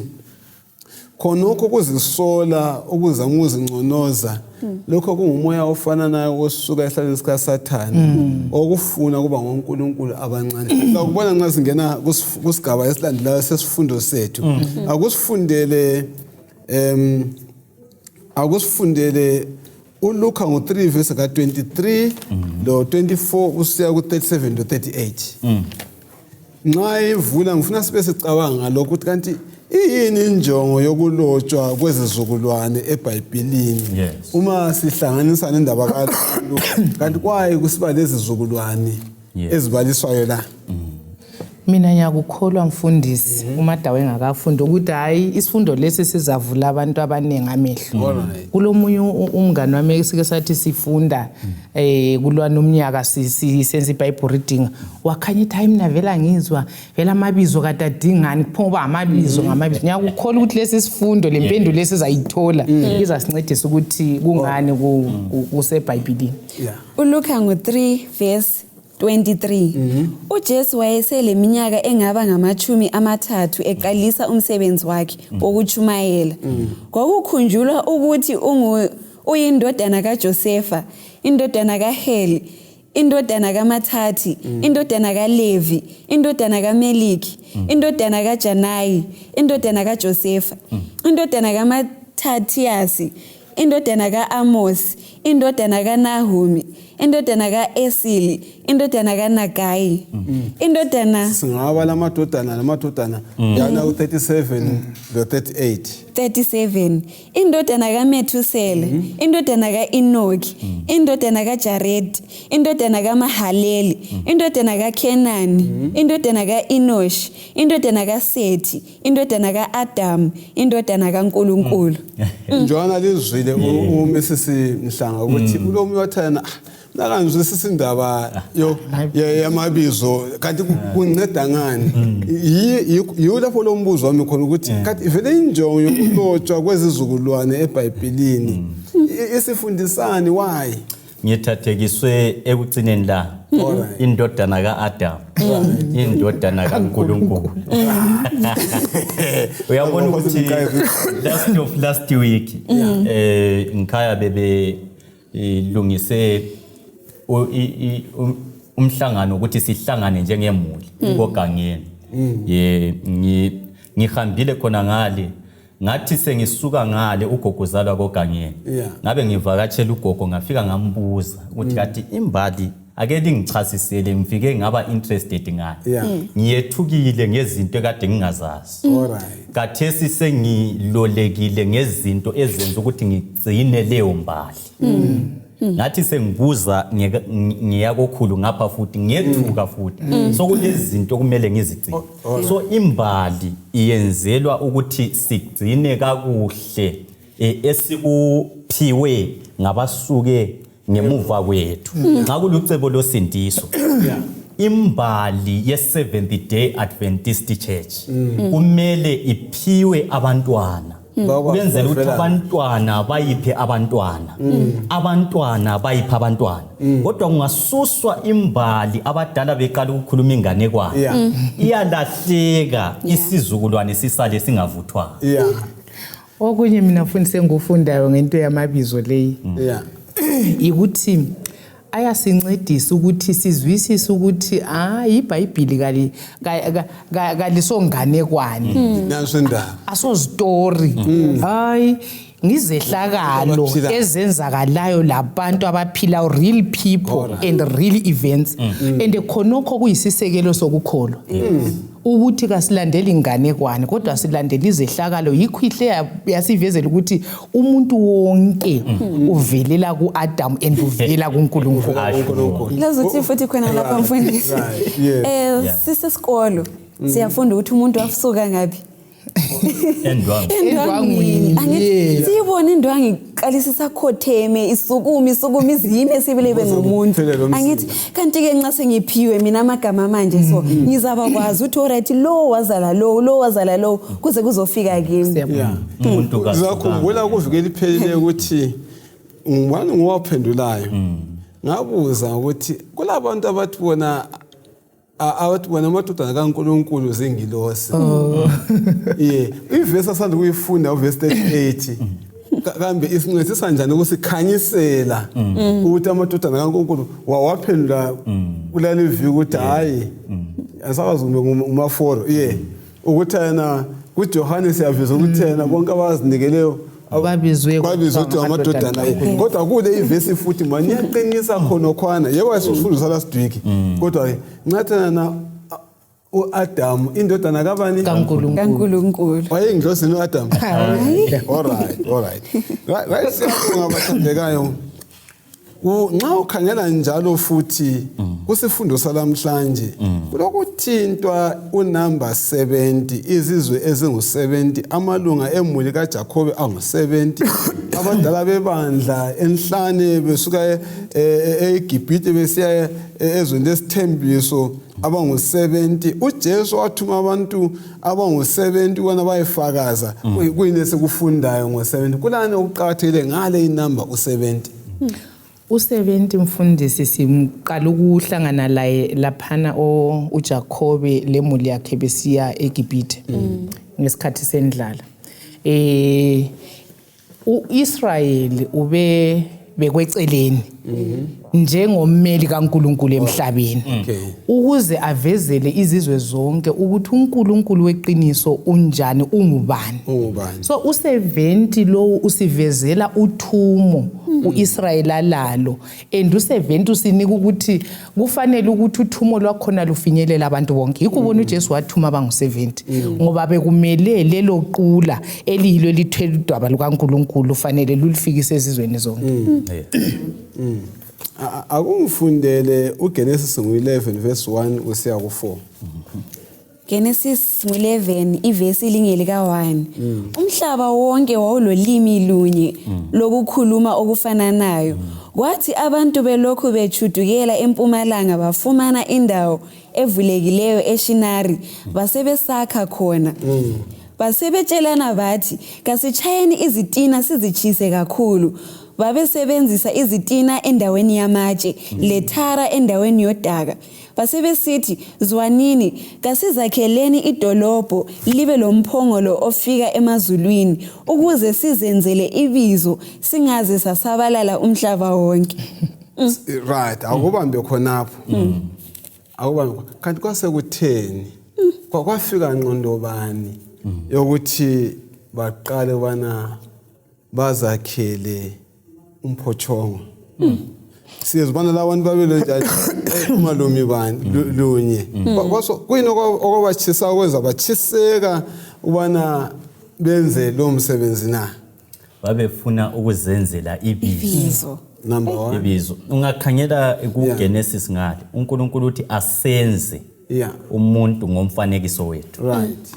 khonokho kuzisola, ukuzama ukuzingconoza, lokho kungumoya ofananayo osuka esihlalweni sikaSathane okufuna kuba ngonkulunkulu abancane. Sizakubona nxa singena kusigaba esilandelayo sesifundo sethu. Akusifundele uLuka ngo-3 verse ka-23 lo 24 kusiya ku-37 lo 38. Nxa ivula, ngifuna sibe sicabanga ngalokho ukuthi kanti iyini injongo yokulotshwa kwezizukulwane eBhayibhelini? Uma sihlanganisa nendaba kaLuka, kanti kwaye kusiba lezizukulwane ezibaliswayo la? Mina ngiyakukholwa, mfundisi, uMadawu engakafundi, ukuthi hhayi, isifundo lesi sizavula abantu abaningi amehlo. Kulomunye umngani wami esike sathi sifunda kulwana umnyaka senza iBible reading, wakhanya ethi, "Hayi, mina vele angizwa vele amabizo kade adingani, kuphonga uba amabizo ngamabizo." Ngiyakukholwa ukuthi lesi sifundo, le mpendulo esizayithola izasincedisa ukuthi kungani kuseBhayibhilini. uLuka ngo-3 verse 23. UJesu wayeseleminyaka engaba ngama-30 eqalisa umsebenzi wakhe wokuchumayela. Kwakukhunjulwa ukuthi uyindodana kaJosefa, indodana kaHeli, indodana kaMathathi, indodana kaLevi, indodana kaMeliki, indodana kaJanayi, indodana kaJosefa, indodana kaMathathiyasi, indodana ka-Amosi, indodana kaNahumi, indodana ka-Esili, indodana kaNagayi, indodana Singaba lamadodana namadodana yana ku-37 lo-38. 37, indodana kaMethusela, indodana ka-Enoki, indodana kaJaredi, indodana kaMahaleli, indodana kaKhenani, indodana ka-Enoshi, indodana kaSethi, indodana ka-Adamu, indodana kaNkulunkulu. Njwana lizwile uMrs Mhlanga ukuthi kulomunye wathana nakangizwisisa indaba yamabizo, kanti kunceda ngani? Yiwo lapho lo mbuzo wami khona ukuthi kanti vele injongo yokulotshwa kwezizukulwane eBhayibhelini isifundisani? Why? Ngithathekiswe ekucineni la, indodana ka-Adam, indodana kaNkulunkulu. Uyabona ukuthi last of last week ngikhaya bebe lungise umhlangano ukuthi sihlangane njengemuli kogangeni. Ye, ngihambile khona ngale, ngathi sengisuka ngale, ugogo uzalwa kogangeni. Ngabe ngivakatshela ugogo, ngafika ngambuza ukuthi kathi imbali ake lingichasisele, ngifike ngaba interested ngayo. Ngiyethukile ngezinto ekade ngingazazi. Kathesi sengilolekile ngezinto ezenza ukuthi ngigcine leyo mbali. Ngathi sengibuza ngiya kokhulu ngapha futhi ngiyethuka futhi, so kulezi zinto kumele ngizigcine. So imbali iyenzelwa ukuthi sigcine kakuhle esikuphiwe ngabasuke ngemuva kwethu. Nxa kulucebo losindiso, imbali ye-Seventh Day Adventist Church kumele iphiwe abantwana Bakwazi ukwenzela ukuthi ukufelana. Abantwana bayiphe abantwana, abantwana bayiphe abantwana. Kodwa kungasuswa imbali, abadala beqala ukukhuluma inganekwane, iyalahleka, isizukulwane sisale singavuthwanga. Okunye mina mfundisi engufundayo ngento yamabizo leyi ukuthi ayasincedisa ukuthi sizwisise ukuthi hayi, iBhayibhili kalisonganekwane. Nanso indaba. Asozitori, hayi, ngizehlakalo Abaphilayo. Ezenzakalayo labantu abaphilayo, real people and real events, and khonokho kuyisisekelo sokukholwa. Ukuthi kasilandeli inganekwane kodwa silandela izehlakalo. Yikho ihle yasivezela ukuthi umuntu wonke uvelela ku-Adamu and uvela kuNkulunkulu. Lazuthi futhi khona lapha mfundisi. Sisesikolo siyafunda ukuthi umuntu wasuka ngaphi? Endwangwini. Angithi siyibona indwangu iqalisa isakhotheme isukuma isukuma izime sibile bengumuntu. Angithi kanti ke nxa sengiphiwe mina amagama manje so ngizaba kwazi ukuthi alright lo wazala lo lo wazala lo kuze kuzofika kimi. Umuntu kazakhumbula kuvikela iphelile ukuthi ngubani ngowaphendulayo. Ngabuza ukuthi kulabantu abathi bona abathi bona amadodana kaNkulunkulu zingilosi. Yeah, ivesi asanda kuyifunda uvesi 38 kambe isincedisa njani ukusikhanyisela ukuthi amadodana kaNkulunkulu waphendula kulali viki ukuthi hayi asakwazi kumbe ngumaforo. Yeah, ukuthi yena kuJohane siyaveza ukuthi yena bonke abazinikeleyo babizwe ukuthi amadodana. Kodwa kule ivesi futhi manje iyaqinisa khonokhwana. Yebo asifundisa last week. Kodwa ncathana na uAdam indodana kabani? kaNkulunkulu. Wayengilosini uAdam. All right, all right. Right, siyabonga abathandekayo. Nxa ukhangela njalo futhi kusifundo salamhlanje kulokuthintwa unumber 70, izizwe ezingu-70, amalunga emuli kaJakobe angu-70, abadala bebandla enhlane besuka eGibhithe besiya ezweni lesithembiso abangu-70. uJesu wathuma abantu abangu-70 ukubana bayefakaza. Kuyini esikufundayo ngo-70? Kulani okuqakathekile ngale inumber u-70? U-70 mfundisi simqala ukuhlangana laye laphana uJakobe lemuli yakhe besiya eGibhithe ngesikhathi sendlala. uIsrayeli ube bekweceleni njengommeli kaNkulunkulu emhlabeni ukuze avezele izizwe zonke ukuthi uNkulunkulu weqiniso unjani, ungubani. So u-70 lo usivezela uthumo uIsrayeli alalo, and u-70 usinika ukuthi kufanele ukuthi uthumo lwakhona lufinyelela abantu bonke. Yikho ubona uJesu wathuma abangu-70 ngoba bekumele lelo qula eliyilo elithwele udaba lukaNkulunkulu lufanele lulifikise ezizweni zonke. Akungifundele uGenesis 11 verse 1 kusiya ku-4. Genesis 11 ivesi lingelika 1. Umhlaba wonke wawulolimi lunye lokukhuluma okufananayo. Kwathi abantu belokhu bechudukela empumalanga bafumana indawo evulekileyo eShinari basebesakha khona. Basebetshelana bathi kasitshayeni izitina sizitshise kakhulu. Babesebenzisa izitina endaweni yamatshe lethara endaweni yodaka. Basebesithi zwanini kasizakheleni idolobho libe lomphongolo ofika emazulwini ukuze sizenzele ibizo singaze sasabalala umhlaba wonke. Right, akubambe khonapho. Akubambe. Kanti kwasekutheni? Kwafika ngqondo bani yokuthi baqale bana bazakhele umphotshongo? Siyezibona labantu babele njalo umalumi bani lunye. Kuyini okwabachisa okwenza bachiseka ubana benze lo msebenzi na? Babefuna ukuzenzela ibizo. Number 1. Ibizo. Ungakhangela kuGenesis ngale, uNkulunkulu uthi asenze umuntu ngomfanekiso wethu. Right.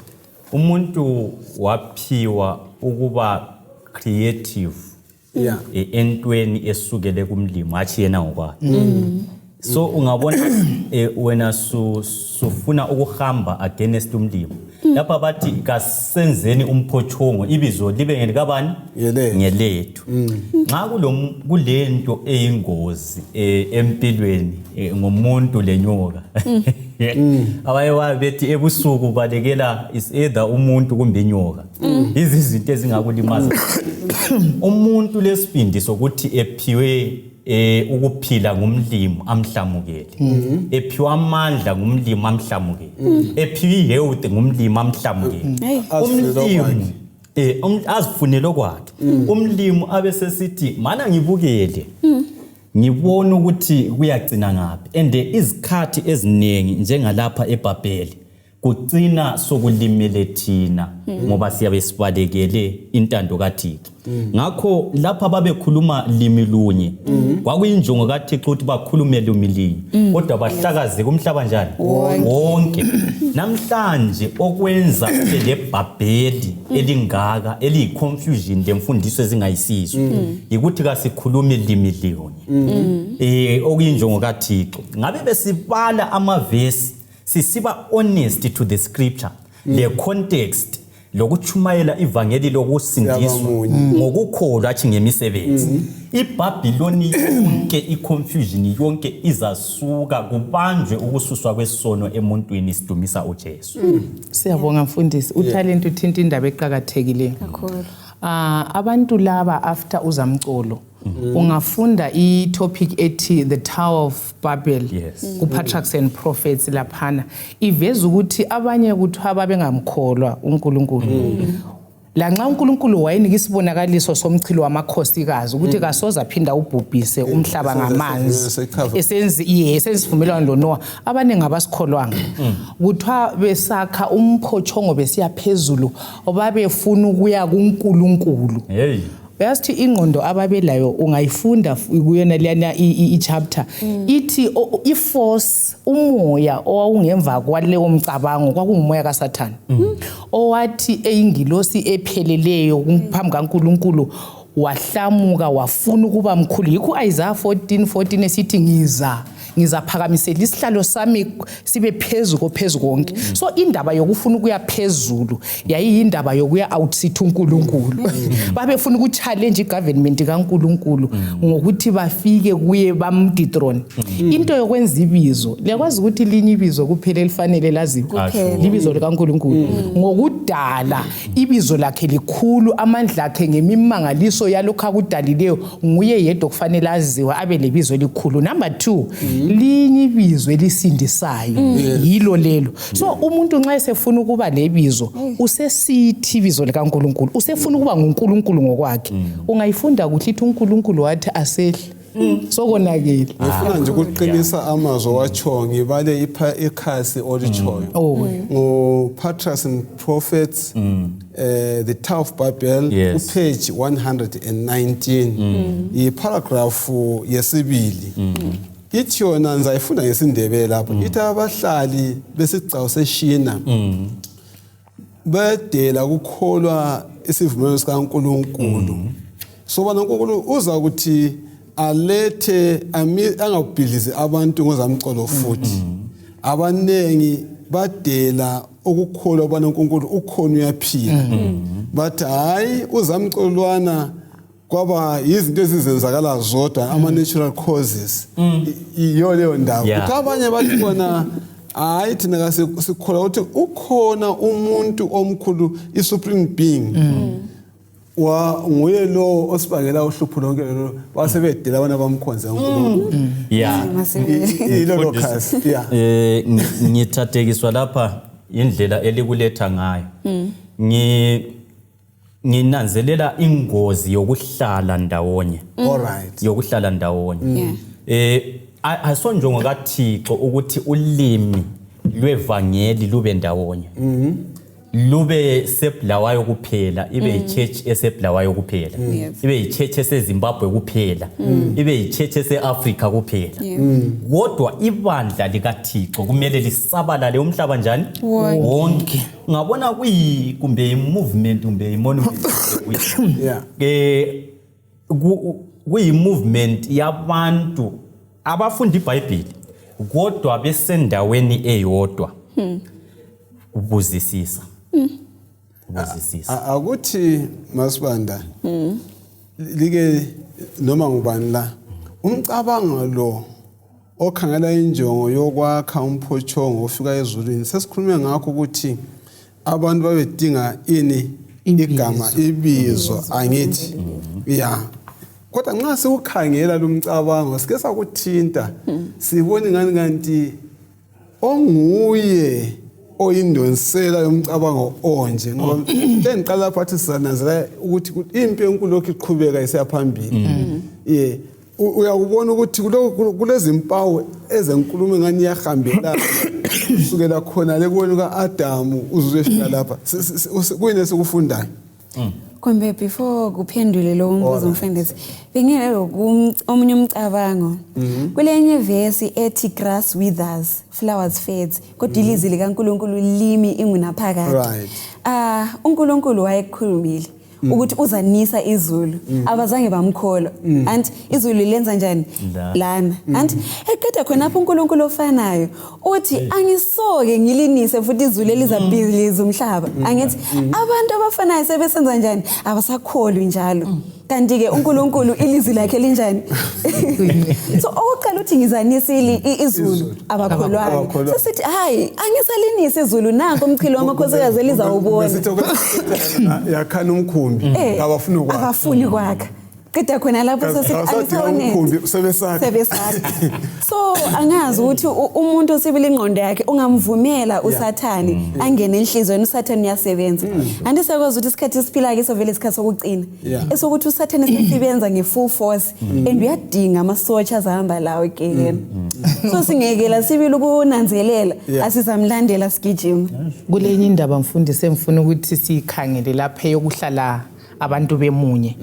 Umuntu waphiwa ukuba creative. Entweni esukele kumlimi hatshi yena ngokwakhe. So ungabona wena sufuna ukuhamba against umlimi. Lapha bathi kasenzeni umphotshongo ibizo libe ngelikabani? Ngelethu. Nxa kulento eyingozi empilweni ngomuntu lenyoka. Abaye bethi ebusuku balekela is either umuntu kumbe inyoka. Izinto ezingakulimaza. Umuntu lesibindi sokuthi ephiwe ukuphila ngumlimi amhlamukele, ephiwa amandla ngumlimi amhlamukele, ephiwa ihealth ngumlimi amhlamukele. Umlimi azifunele kwakhe. Umlimi abesesithi mana ngibukele ngibona ukuthi kuyagcina ngaphi. And izikhathi eziningi njengalapha eBhabheli Kucina sokulimele thina ngoba siyabe sibalekele intando kaThixo. Ngakho lapha babekhuluma limi lunye, kwakuyinjongo kaThixo ukuthi bakhulume limi linye, kodwa bahlakazeke umhlaba njani wonke. Namhlanje okwenza kube lebhabheli elingaka eliyi-confusion lemfundiso ezingayisizo yikuthi kasikhulumi limi linye, okuyinjongo kaThixo. Ngabe besibala amavesi sisiba honest to the scripture le context lokuchumayela ivangeli lokusindiswa Siyabamunye. Ngokukholwa athi ngemisebenzi, iBhabhiloni yonke, iconfusion yonke izasuka, kubanjwe ukususwa kwesono emuntwini, sidumisa uJesu. Siyabonga, mfundisi. Utalent uthinta indaba eqakathekileyo. Kakhulu. Abantu laba after uzamcolo, ungafunda i-topic ethi The Tower of Babel ku-Patriarchs and Prophets laphana, iveza ukuthi abanye kuthiwa babengamkholwa uNkulunkulu, lanxa uNkulunkulu wayenika isibonakaliso somchilo wamakhosikazi ukuthi kasoze aphinda ubhubhise umhlaba ngamanzi. Seyichaza. Esenzi iye esenza isivumelwano loNoah, abaningi abasikholwanga. Kuthiwa besakha umphotshongo besiya phezulu, babefuna ukuya kuNkulunkulu. Hey. Uyazithi ingqondo ababelayo, ungayifunda kuyona leyana i-chapter, ithi i-force, umoya owawungemva kwalewo mcabango kwakungumoya kaSathane, owathi eyingilosi epheleleyo phambi kaNkulunkulu wahlamuka, wafuna ukuba mkhulu. Yikho Isaiah 14 14 esithi, Ngizaphakamisela isihlalo sami sibe phezu kophezu konke." So indaba yokufuna ukuya phezulu yayiyindaba yokuya outsithi uNkulunkulu. Babefuna ukuchallenge igovernment kaNkulunkulu ngokuthi bafike kuye, bamdethrone. Into yokwenza ibizo, liyakwazi ukuthi linye ibizo kuphela elifanele laziwe? Kuphela. Libizo likaNkulunkulu. Ngokudala ibizo lakhe likhulu, amandla akhe ngemimangaliso yalokhu akudalileyo, nguye yedwa okufanele aziwe, abe lebizo elikhulu. Number 2, linye ibizo elisindisayo, yilo lelo. So umuntu nxa esefuna ukuba lebizo, usesithi ibizo likaNkulunkulu, usefuna ukuba nguNkulunkulu ngokwakhe. Ungayifunda kuhle, ithi uNkulunkulu wathi asehle, sokonakele. Ngifuna nje ukuqinisa amazwi owatshoyo, ngibale ikhasi olitshoyo. Oh. Ngo-Patriarchs and Prophets, The Tower of Babel, upage 119, iparagraph yesibili. Ithi yona, ngizayifunda ngesiNdebele lapho, ithi abahlali besigcawu seshina bedela kukholwa isivumelwano sikaNkulunkulu, sobana uNkulunkulu uza ukuthi alethe angabhidlizi abantu ngozamcolo, futhi abanengi badela ukukholwa ubana uNkulunkulu ukhona, uyaphila. Bathi hayi, uzamcolwana kwaba yizinto ezizenzakala zodwa, ama-natural causes. Yiyo leyo ndaba. Kuthi abanye bathi bona hayi, thina sikholwa ukuthi ukhona umuntu omkhulu, i-supreme being, wa nguye lo osibangela uhlupho lonke lolo. Basebedela abana bamkhonze uNkulunkulu. Ilolo khasi, yeah. Ngithathekiswa lapha indlela elikuletha ngayo. Nginanzelela ingozi yokuhlala ndawonye. All right. Yokuhlala ndawonye. Asonjongo kaThixo ukuthi ulimi lwevangeli lube ndawonye. Lube seBulawayo kuphela, ibe yichurch eseBulawayo kuphela. Ibe yichurch eseZimbabwe kuphela. Ibe yichurch eseAfrica kuphela. Kodwa ibandla likaThixo kumele lisabalale umhlaba njani? Wonke. Wonke. Ngabona kuyi kumbe i-movement kumbe i-monument. Kuyi-movement yabantu abafunda iBhayibheli kodwa besendaweni eyodwa. Ubuzisisa. Ubuzisisa. Akuthi masibanda like noma ngubani la umcabango lo okhangela injongo yokwakha umphotshongo ofika ezulwini, sesikhulume ngakho ukuthi abantu babedinga ini? Ibizo. Igama, ibizo, angithi? Ya, kodwa nxa siwukhangela lo mcabango, sike sakuthinta, sibone ngani kanti onguye oyindonsela yomcabango onje, ngoba sengiqala lapho athi sizananzela ukuthi impi enkulu lokhu iqhubeka isiya phambili. Ye, uyakubona ukuthi kulezimpawu ezenkulumo engani iyahambelana. Kusukela khona le kuwena ka-Adamu uze uyefika lapha, kuyini esikufundayo? Kumbe before kuphendule lo mbuzo mfundisi, bengeke omunye umcabango. Kulenye verse ethi grass withers, flowers fades, kodwa ilizwi likaNkulunkulu limi ingunaphakade. uNkulunkulu wayekhulumile ukuthi uzanisa izulu, abazange bamkholwa. Anti izulu lenza njani? Lana. Anti eqeda khonapho uNkulunkulu ofanayo uthi angisoke ngilinise futhi izulu elizabhidliza umhlaba. Angithi abantu abafanayo sebesenza njani? Abasakholwi njalo. Kanti-ke uNkulunkulu ilizwi lakhe linjani? So okokuqala uthi ngizanisa izulu, abakholwayo. Abakholwayo. Sesithi hayi, angisalinisi izulu, nanko umchilo wamakhosikazi elizawubona. Besithi yakhana umkhumbi, abafuni ukwakha. Abafuni kwakha. Qeda khona lapho sesithi Abasadinga angisawunethi. umkhumbi, sebesakha. Sebesakha. So angazi ukuthi umuntu osibile ingqondo yakhe ungamvumela uSathane angene enhlizweni, uSathane uyasebenza. Andisakwazi ukuthi isikhathi esiphila ke sovele isikhathi sokugcina. Esokuthi uSathane sesebenza nge-full force and uyadinga amasotsha azahamba lawo egehena. So singekela sibili ukunanzelela, asizamlandela sigijima. Kulenye indaba mfundisi engifuna ukuthi siyikhangele lapha eyokuhlala abantu bemunye.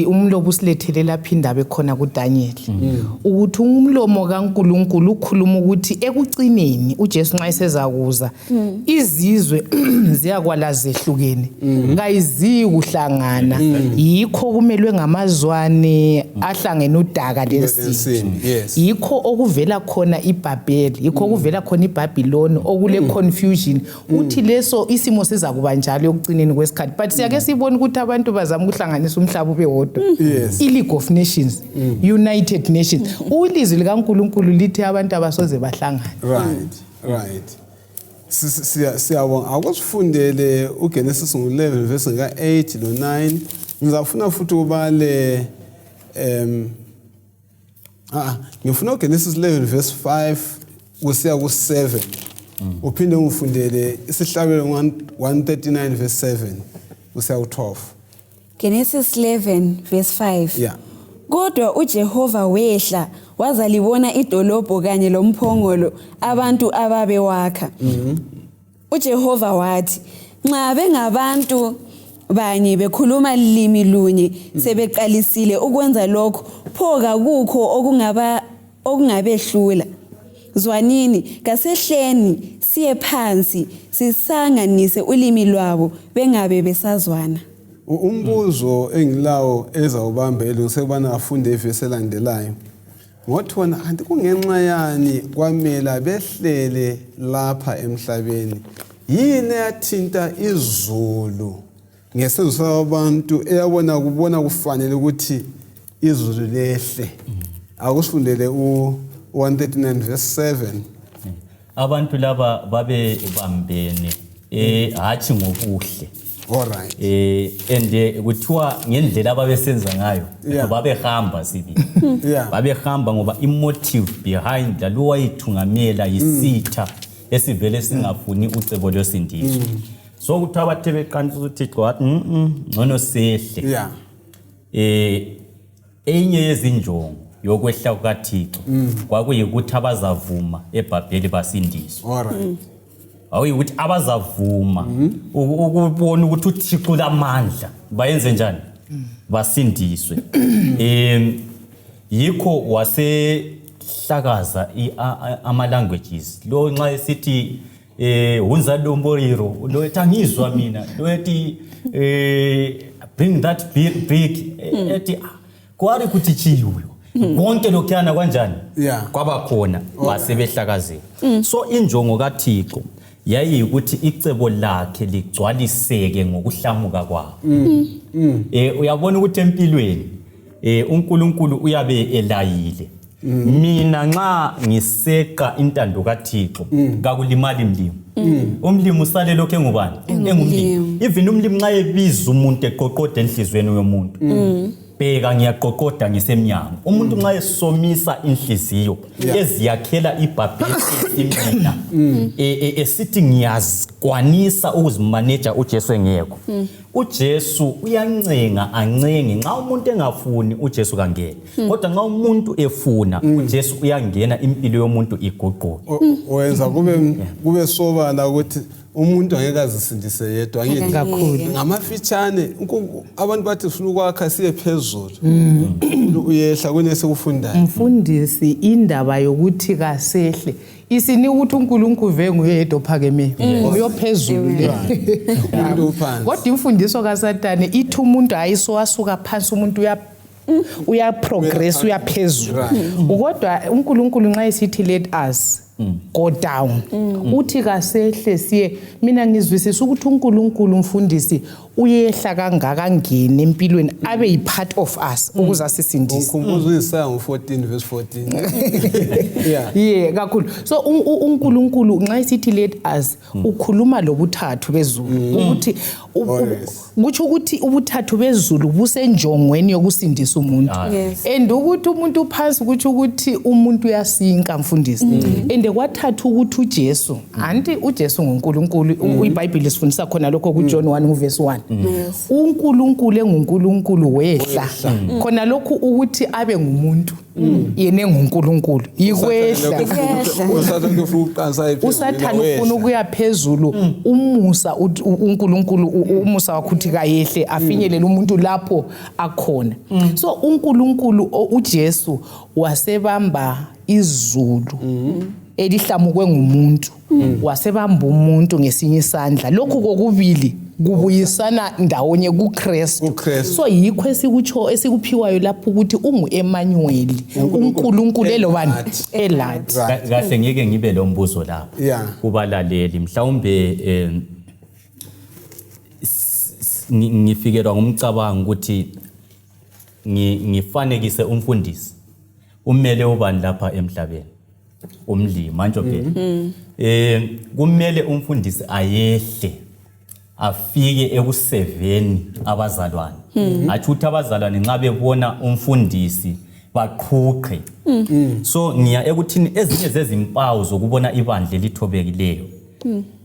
Umlomo usilethele lapha indaba ekhona kuDaniel. Ukuthi umlomo kaNkulunkulu ukhuluma ukuthi ekucineni uJesu nxa esezakuza izizwe ziyakwala zehlukene, kayizi kuhlangana. Yikho kumelwe ngamazwane ahlangene udaka lensimbi. Lensimbi, yes. Yikho okuvela khona iBhabheli, yikho okuvela khona iBhabhiloni, okule confusion. Uthi leso isimo siza kuba njalo ekucineni kwesikhathi. But siyake sibone ukuthi abantu bazama ukuhlanganisa umhlaba ube wodwa. I-League of Nations, United Nations. Ulizwi likaNkulunkulu lithi abantu abasoze bahlangane. Right, right. Siyabonga. Akusifundele uGenesis 11 verse ka-8 lo 9. Ngizafuna futhi ubale ngifuna uGenesis 11 verse 5 kusiya ku-7. Uphinde ungifundele isihlabelo 139 verse 7 kusiya ku-12. Genesis 11 verse 5. Kodwa uJehova wehla wazalibona idolobho kanye lomphongolo abantu ababewakha. uJehova wathi, nxa bengabantu banye bekhuluma limi lunye sebeqalisile ukwenza lokho, pho kakukho okungabehlula. Zwanini, kasehleni siye phansi sisanganise ulimi lwabo bengabe besazwana. Umbuzo engilawo ezawubamba elungiseka ukubana afunde ivesi elandelayo. Ngothi wona kanti kungenxa yani kwamela behlele lapha emhlabeni? Yini eyathinta izulu ngesenzo sabantu eyabona kubona kufanele ukuthi izulu lehle? Akusifundele u-139 verse 7. Abantu laba babebambene hatshi ngobuhle. All right. And kuthiwa ngendlela ababesenza ngayo, babehamba sibili. Babehamba ngoba i-motive behind lalo wayithungamela yisitha esivele singafuni ucebo lwesindiso. So kuthiwa bathe beqanisa uThixo wathi, ngcono sehle. Enye yezinjongo yokwehla kukaThixo kwakuyikuthi abazavuma eBhabheli basindiswe. All right. Awuyikuthi abazavuma ukubona ukuthi uThixo ulamandla bayenze njani? Basindiswe. Yikho wasehlakaza ama languages. Lo nxa esithi hunza domboriro, lo ethi angizwa mina, lo ethi bring that brick, ethi kwari kuti chiyuyo. Konke lokhuyana kanjani? Kwaba khona basebehlakazela. So injongo kaThixo yayiyikuthi icebo lakhe ligcwaliseke ngokuhlamuka kwabo. Uyabona ukuthi empilweni uNkulunkulu uyabe elayile. Mina nxa ngiseqa intando kaThixo kakulimali mlimi. Umlimi usale lokho engubani? Engumlimi. Even umlimi nxa ebiza umuntu eqoqoda enhlizweni yomuntu. Bheka ngiyaqoqoda ngisemnyango. Umuntu nxa esomisa inhliziyo eziyakhela iBhabheli imina esithi ngiyazi Uyakwanisa ukuzimaneja uJesu engekho. UJesu uyancenga ancenge, nxa umuntu engafuni uJesu kangeni, kodwa nxa umuntu efuna uJesu uyangena, impilo yomuntu iguquke. Wenza kube sobala ukuthi umuntu angeke azisindise yedwa, angithi? Kakhulu. Ngamafitshane, abantu bathi sifuna ukwakha siye phezulu, uyehla kunesikufundayo. Mfundisi, indaba yokuthi kasehle isinika ukuthi uNkulunkulu ve nguye yedwa ophakemeyo, nguye ophezulu le. Umuntu uphansi. Kodwa imfundiso kaSatane ithi umuntu hayi, sowasuka phansi, umuntu uya progress, uyaphezulu. Kodwa uNkulunkulu nxa esithi let us go down, uthi kasehle siye. Mina ngizwisisa ukuthi uNkulunkulu, umfundisi, uyehla kangaka angene empilweni, abe yi-part of us ukuze asisindise. Ngikhumbuza uIsaya ngo-14 verse 14, yeah. Yeah, kakhulu. So uNkulunkulu nxa esithi let us, ukhuluma lobuthathu bezulu ukuthi Oh, yes. kutsho ukuthi ubuthathu bezulu busenjongweni yokusindisa umuntu. And ukuthi umuntu uphansi kutsho ukuthi umuntu uyasinka, mfundisi. And kwathatha ukuthi uJesu, anti uJesu nguNkulunkulu, iBhayibheli lisifundisa khona lokho kuJohn 1 uverse 1. UNkulunkulu enguNkulunkulu wehla khona lokhu ukuthi abe ngumuntu, yena enguNkulunkulu, yikwehla. USathane ufuna ukuqansa ephezulu. USathane ufuna ukuya phezulu. Umusa uNkulunkulu umusa wakhe uthi kayehle afinyelele umuntu lapho akhona. So uNkulunkulu, uJesu wasebamba izulu elihlamukwe ngumuntu, wasebamba umuntu ngesinye isandla. Lokhu kokubili kubuyisana ndawonye kuKristu. KuKristu. So yikho esikutsho esikuphiwayo lapho ukuthi ungu-Emmanuel, uNkulunkulu elobani? Elathi. Kahle, ngike ngibe lo mbuzo lapha kubalaleli. Mhlawumbe ngifikelwa ngumcabango ukuthi ngifanekise umfundisi umele ubani lapha emhlabeni? Umlimi manje phela kumele umfundisi ayehle afike ekuseveni abazalwane, athi ukuthi abazalwane nxa bebona umfundisi baqhuqhe. So ngiya ekuthini ezinye zezimpawu zokubona ibandla elithobekileyo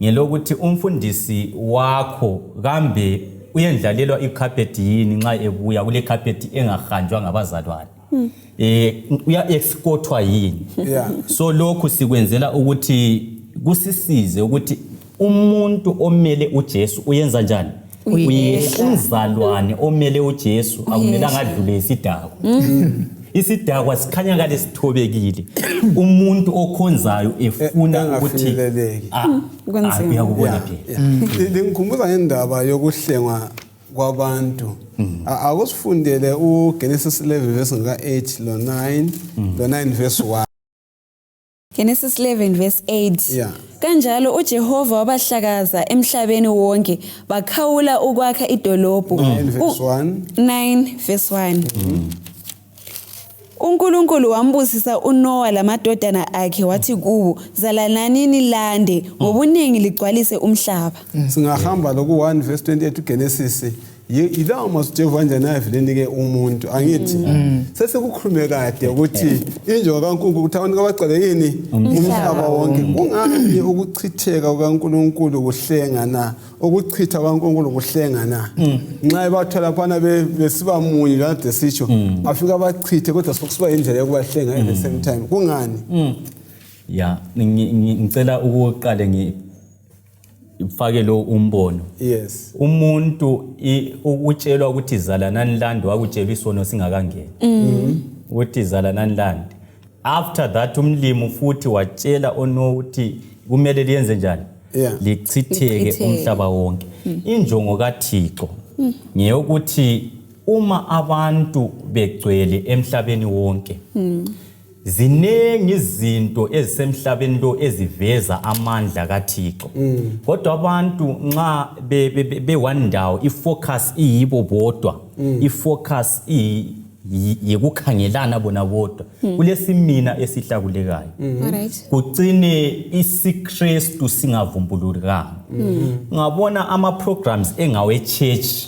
ngelokuthi umfundisi wakho kambe uyendlalelwa icarpet yini nxa ebuya kule carpet engahanjwa ngabazalwane, uya escortwa yini? So lokhu sikwenzela ukuthi kusisize ukuthi umuntu omele uJesu uyenza njani? Uyehla. Umzalwane omele uJesu akumelanga adlule isidakwa. Isidakwa sikhanya kale sithobekile, umuntu okhonzayo efuna ukuthi Engafinyeleleki. Ah, Kunzima. ah, uyakubona phela. Lingikhumbuza ngendaba yokuhlengwa kwabantu. Akusifundele uGenesis 11 verse ka-8 lo 9 lo 9 verse 1. Genesis 11 verse 8. Yeah. Kanjalo uJehova wabahlakaza emhlabeni wonke, bakhawula ukwakha idolobho. 9 verse 1. 9 verse 1. uNkulunkulu wambusisa uNoah lamadodana akhe, wathi kubo, zalanani nilande ngobuningi, ligcwalise umhlaba. Singahamba loku 1 verse 28 uGenesis, yilawo mazwi uJehova njani ayevele enike umuntu, angithi? Sesikukhulume kade ukuthi injongo kaNkulunkulu ukuthi abantu kabagcwale yini? Umhlaba wonke. Kungani ukuchitheka kukaNkulunkulu kuhlenga na? Ukuchitha kukaNkulunkulu kuhlenga na? Nxa ebathola laphana besiba munye kade sitsho, afika bachithe, kodwa sokusiba indlela yokubahlenga at the same time. Kungani? Ya, ngicela ukuqale ngifake lo umbono. Umuntu ukutshelwa ukuthi zalanani lande, wakutshelwa isono singakangeni ukuthi zalanani lande. After that umlimi futhi watshela ono ukuthi kumele liyenze njani? Lichitheke Lichitheke. umhlaba wonke. Injongo kaThixo ngeyokuthi uma abantu begcwele emhlabeni wonke, ziningi izinto ezisemhlabeni lo eziveza amandla kaThixo, kodwa abantu nxa be-one ndawo, ifocus iyibo bodwa, ifocus yikukhangelana bona bodwa, kulesimina esihlakulekayo, kucine isiKristu singavumbulukanga. Ngabona ama-programs engawe-church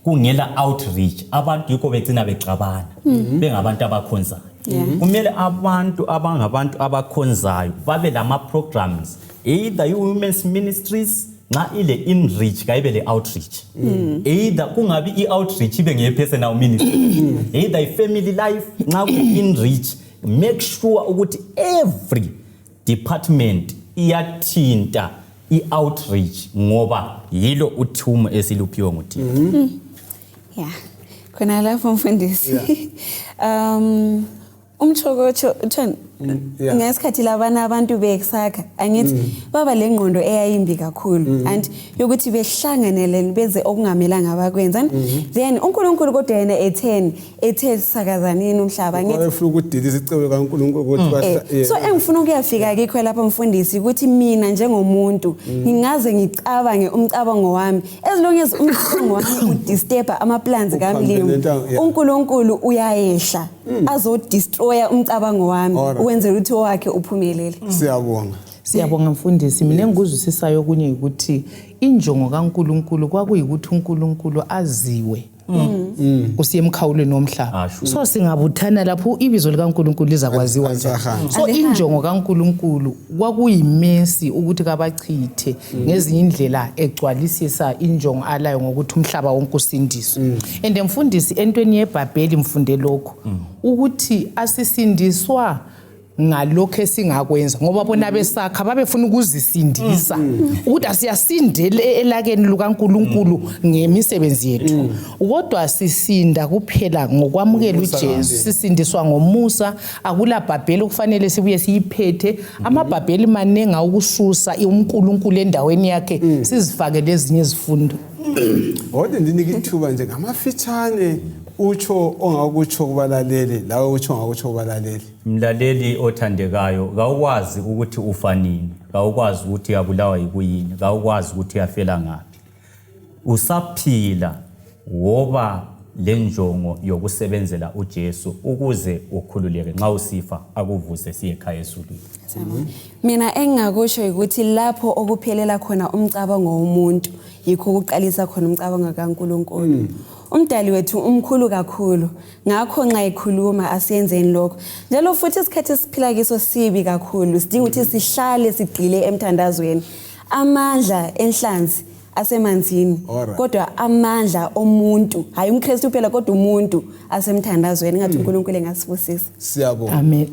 kungela outreach, abantu yikho begcina bexabana bengabantu abakhonzayo. Kumele abantu abangabantu abakhonzayo babe lama-programs, either i-women's ministries. Nxa ile inreach kayibe le outreach. Either kungabi i-outreach ibe ngeye-personal ministry, either i-family life. Nxa ku-inreach, make sure ukuthi every department iyathinta i-outreach, ngoba yilo uthumo esiluphiwe nguThixo. Yeah, khona lapho mfundisi, umtshokotsho uthoni ngesikhathi labana abantu besakha, angithi baba lengqondo eyayimbi kakhulu and yokuthi behlanganele benze okungamelanga bakwenza. Then uNkulunkulu kodwa yena etheni? Ethe sakazanini umhlaba, angithi? Wayefuna ukudiliza icebo kaNkulunkulu ukuthi So engifuna ukuyafika kikho lapho mfundisi ukuthi mina njengomuntu ngingaze ngicabange umcabango wami, as long as umcabango wami udisturba ama-plans Uphambene kamlimi, uNkulunkulu uyayehla azodestroya umcabango wami ukwenzela ukuthi owakhe uphumelele. Siyabonga. Siyabonga mfundisi. Mina engikuzwisisayo okunye ukuthi injongo kaNkulunkulu kwakuyikuthi uNkulunkulu aziwe kusiya emkhawulweni womhlaba. So singabuthana lapho, ibizo likaNkulunkulu lizakwaziwa njani? Alisahambi. So injongo kaNkulunkulu kwakuyimesi ukuthi kabachithe ngezinye indlela, egcwalisisa injongo alayo ngokuthi umhlaba wonke usindiswe. And mfundisi, entweni yeBhabheli mfunde lokhu ukuthi asisindiswa ngalokho esingakwenza, ngoba bona besakha babefuna ukuzisindisa ukuthi asiyasindele elakeni lukaNkulunkulu ngemisebenzi yethu, kodwa sisinda kuphela ngokwamukela Ngomusa uJesu. kaNkulunkulu. Sisindiswa ngomusa. Akula bhabheli okufanele sibuye siyiphethe. Amabhabheli maningi ukususa uNkulunkulu endaweni yakhe, sizifake lezinye izifundo. Kodwa ndinike ithuba nje ngamafitshane, utsho ongakutsho kubalaleli, lawe utsho ongakutsho kubalaleli. Mlaleli othandekayo, kawukwazi ukuthi ufa nini, kawukwazi ukuthi uyabulawa yikuyini, kawukwazi ukuthi uyafela ngaphi. Usaphila, woba lenjongo yokusebenzela uJesu ukuze ukhululeke nxa usifa, akuvuse siye ekhaya ezulwini. Mina engingakusho ukuthi lapho okuphelela khona umcabango womuntu yikho ukuqalisa khona umcabango kaNkulunkulu. Umdali wethu umkhulu kakhulu, ngakho nxa ekhuluma asiyenzeni lokho. Njalo futhi isikhathi esiphila kiso sibi kakhulu, sidinga ukuthi sihlale sigxile emthandazweni. Amandla enhlanzi asemanzini, kodwa amandla omuntu, hayi umKristu kuphela, kodwa umuntu asemthandazweni. Ngathi uNkulunkulu engasibusisa. Siyabonga. Amen.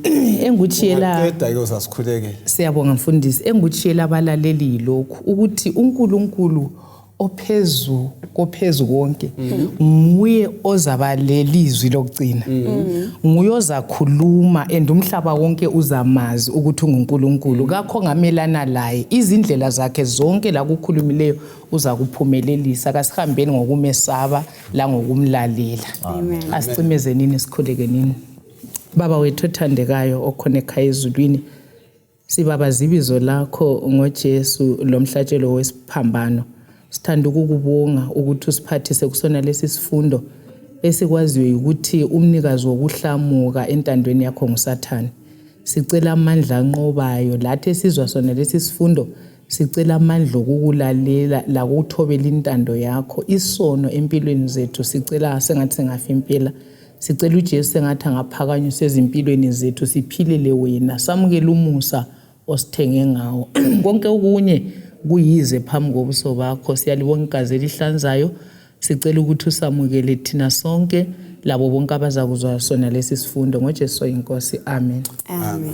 Engutshiyela Ungaqeda ke, uzasikhulekela. Siyabonga mfundisi. Engutshiyela abalaleli yilokhu ukuthi uNkulunkulu ophezu kophezu konke nguye ozaba lelizwi lokugcina, nguye ozakhuluma and umhlaba wonke uzamazi ukuthi unguNkulunkulu, kakho ongamelana laye. Izindlela zakhe zonke lakukhulumileyo uzakuphumelelisa. Kasihambeni ngokumesaba langokumlalela. Amen. Asiциmezenini, sikhulekenini. Baba wethu othandekayo okhona ekhaya ezulwini, sibabaza ibizo lakho ngoJesu lomhlatshelo wesiphambano. Sithanda ukukubonga ukuthi usiphathise kusona lesi sifundo esikwaziyo ukuthi umnikazi wokuhlamuka entandweni yakho nguSathane. Sicela amandla anqobayo lathi esizwa sona lesi sifundo, sicela amandla okukulalela lakuthobela intando yakho. Isono empilweni zethu sicela sengathi singafa impela. Sicela uJesu sengathi angaphakanyiswa ezimpilweni zethu, siphilele wena, samukele umusa osithenge ngawo. Konke okunye kuyize phambi kobuso bakho. Siyalibonga igazi elihlanzayo. Sicela ukuthi usamukele thina sonke labo bonke abazakuzwa sona lesi sifundo, ngoJesu oyinkosi, amen. Amen.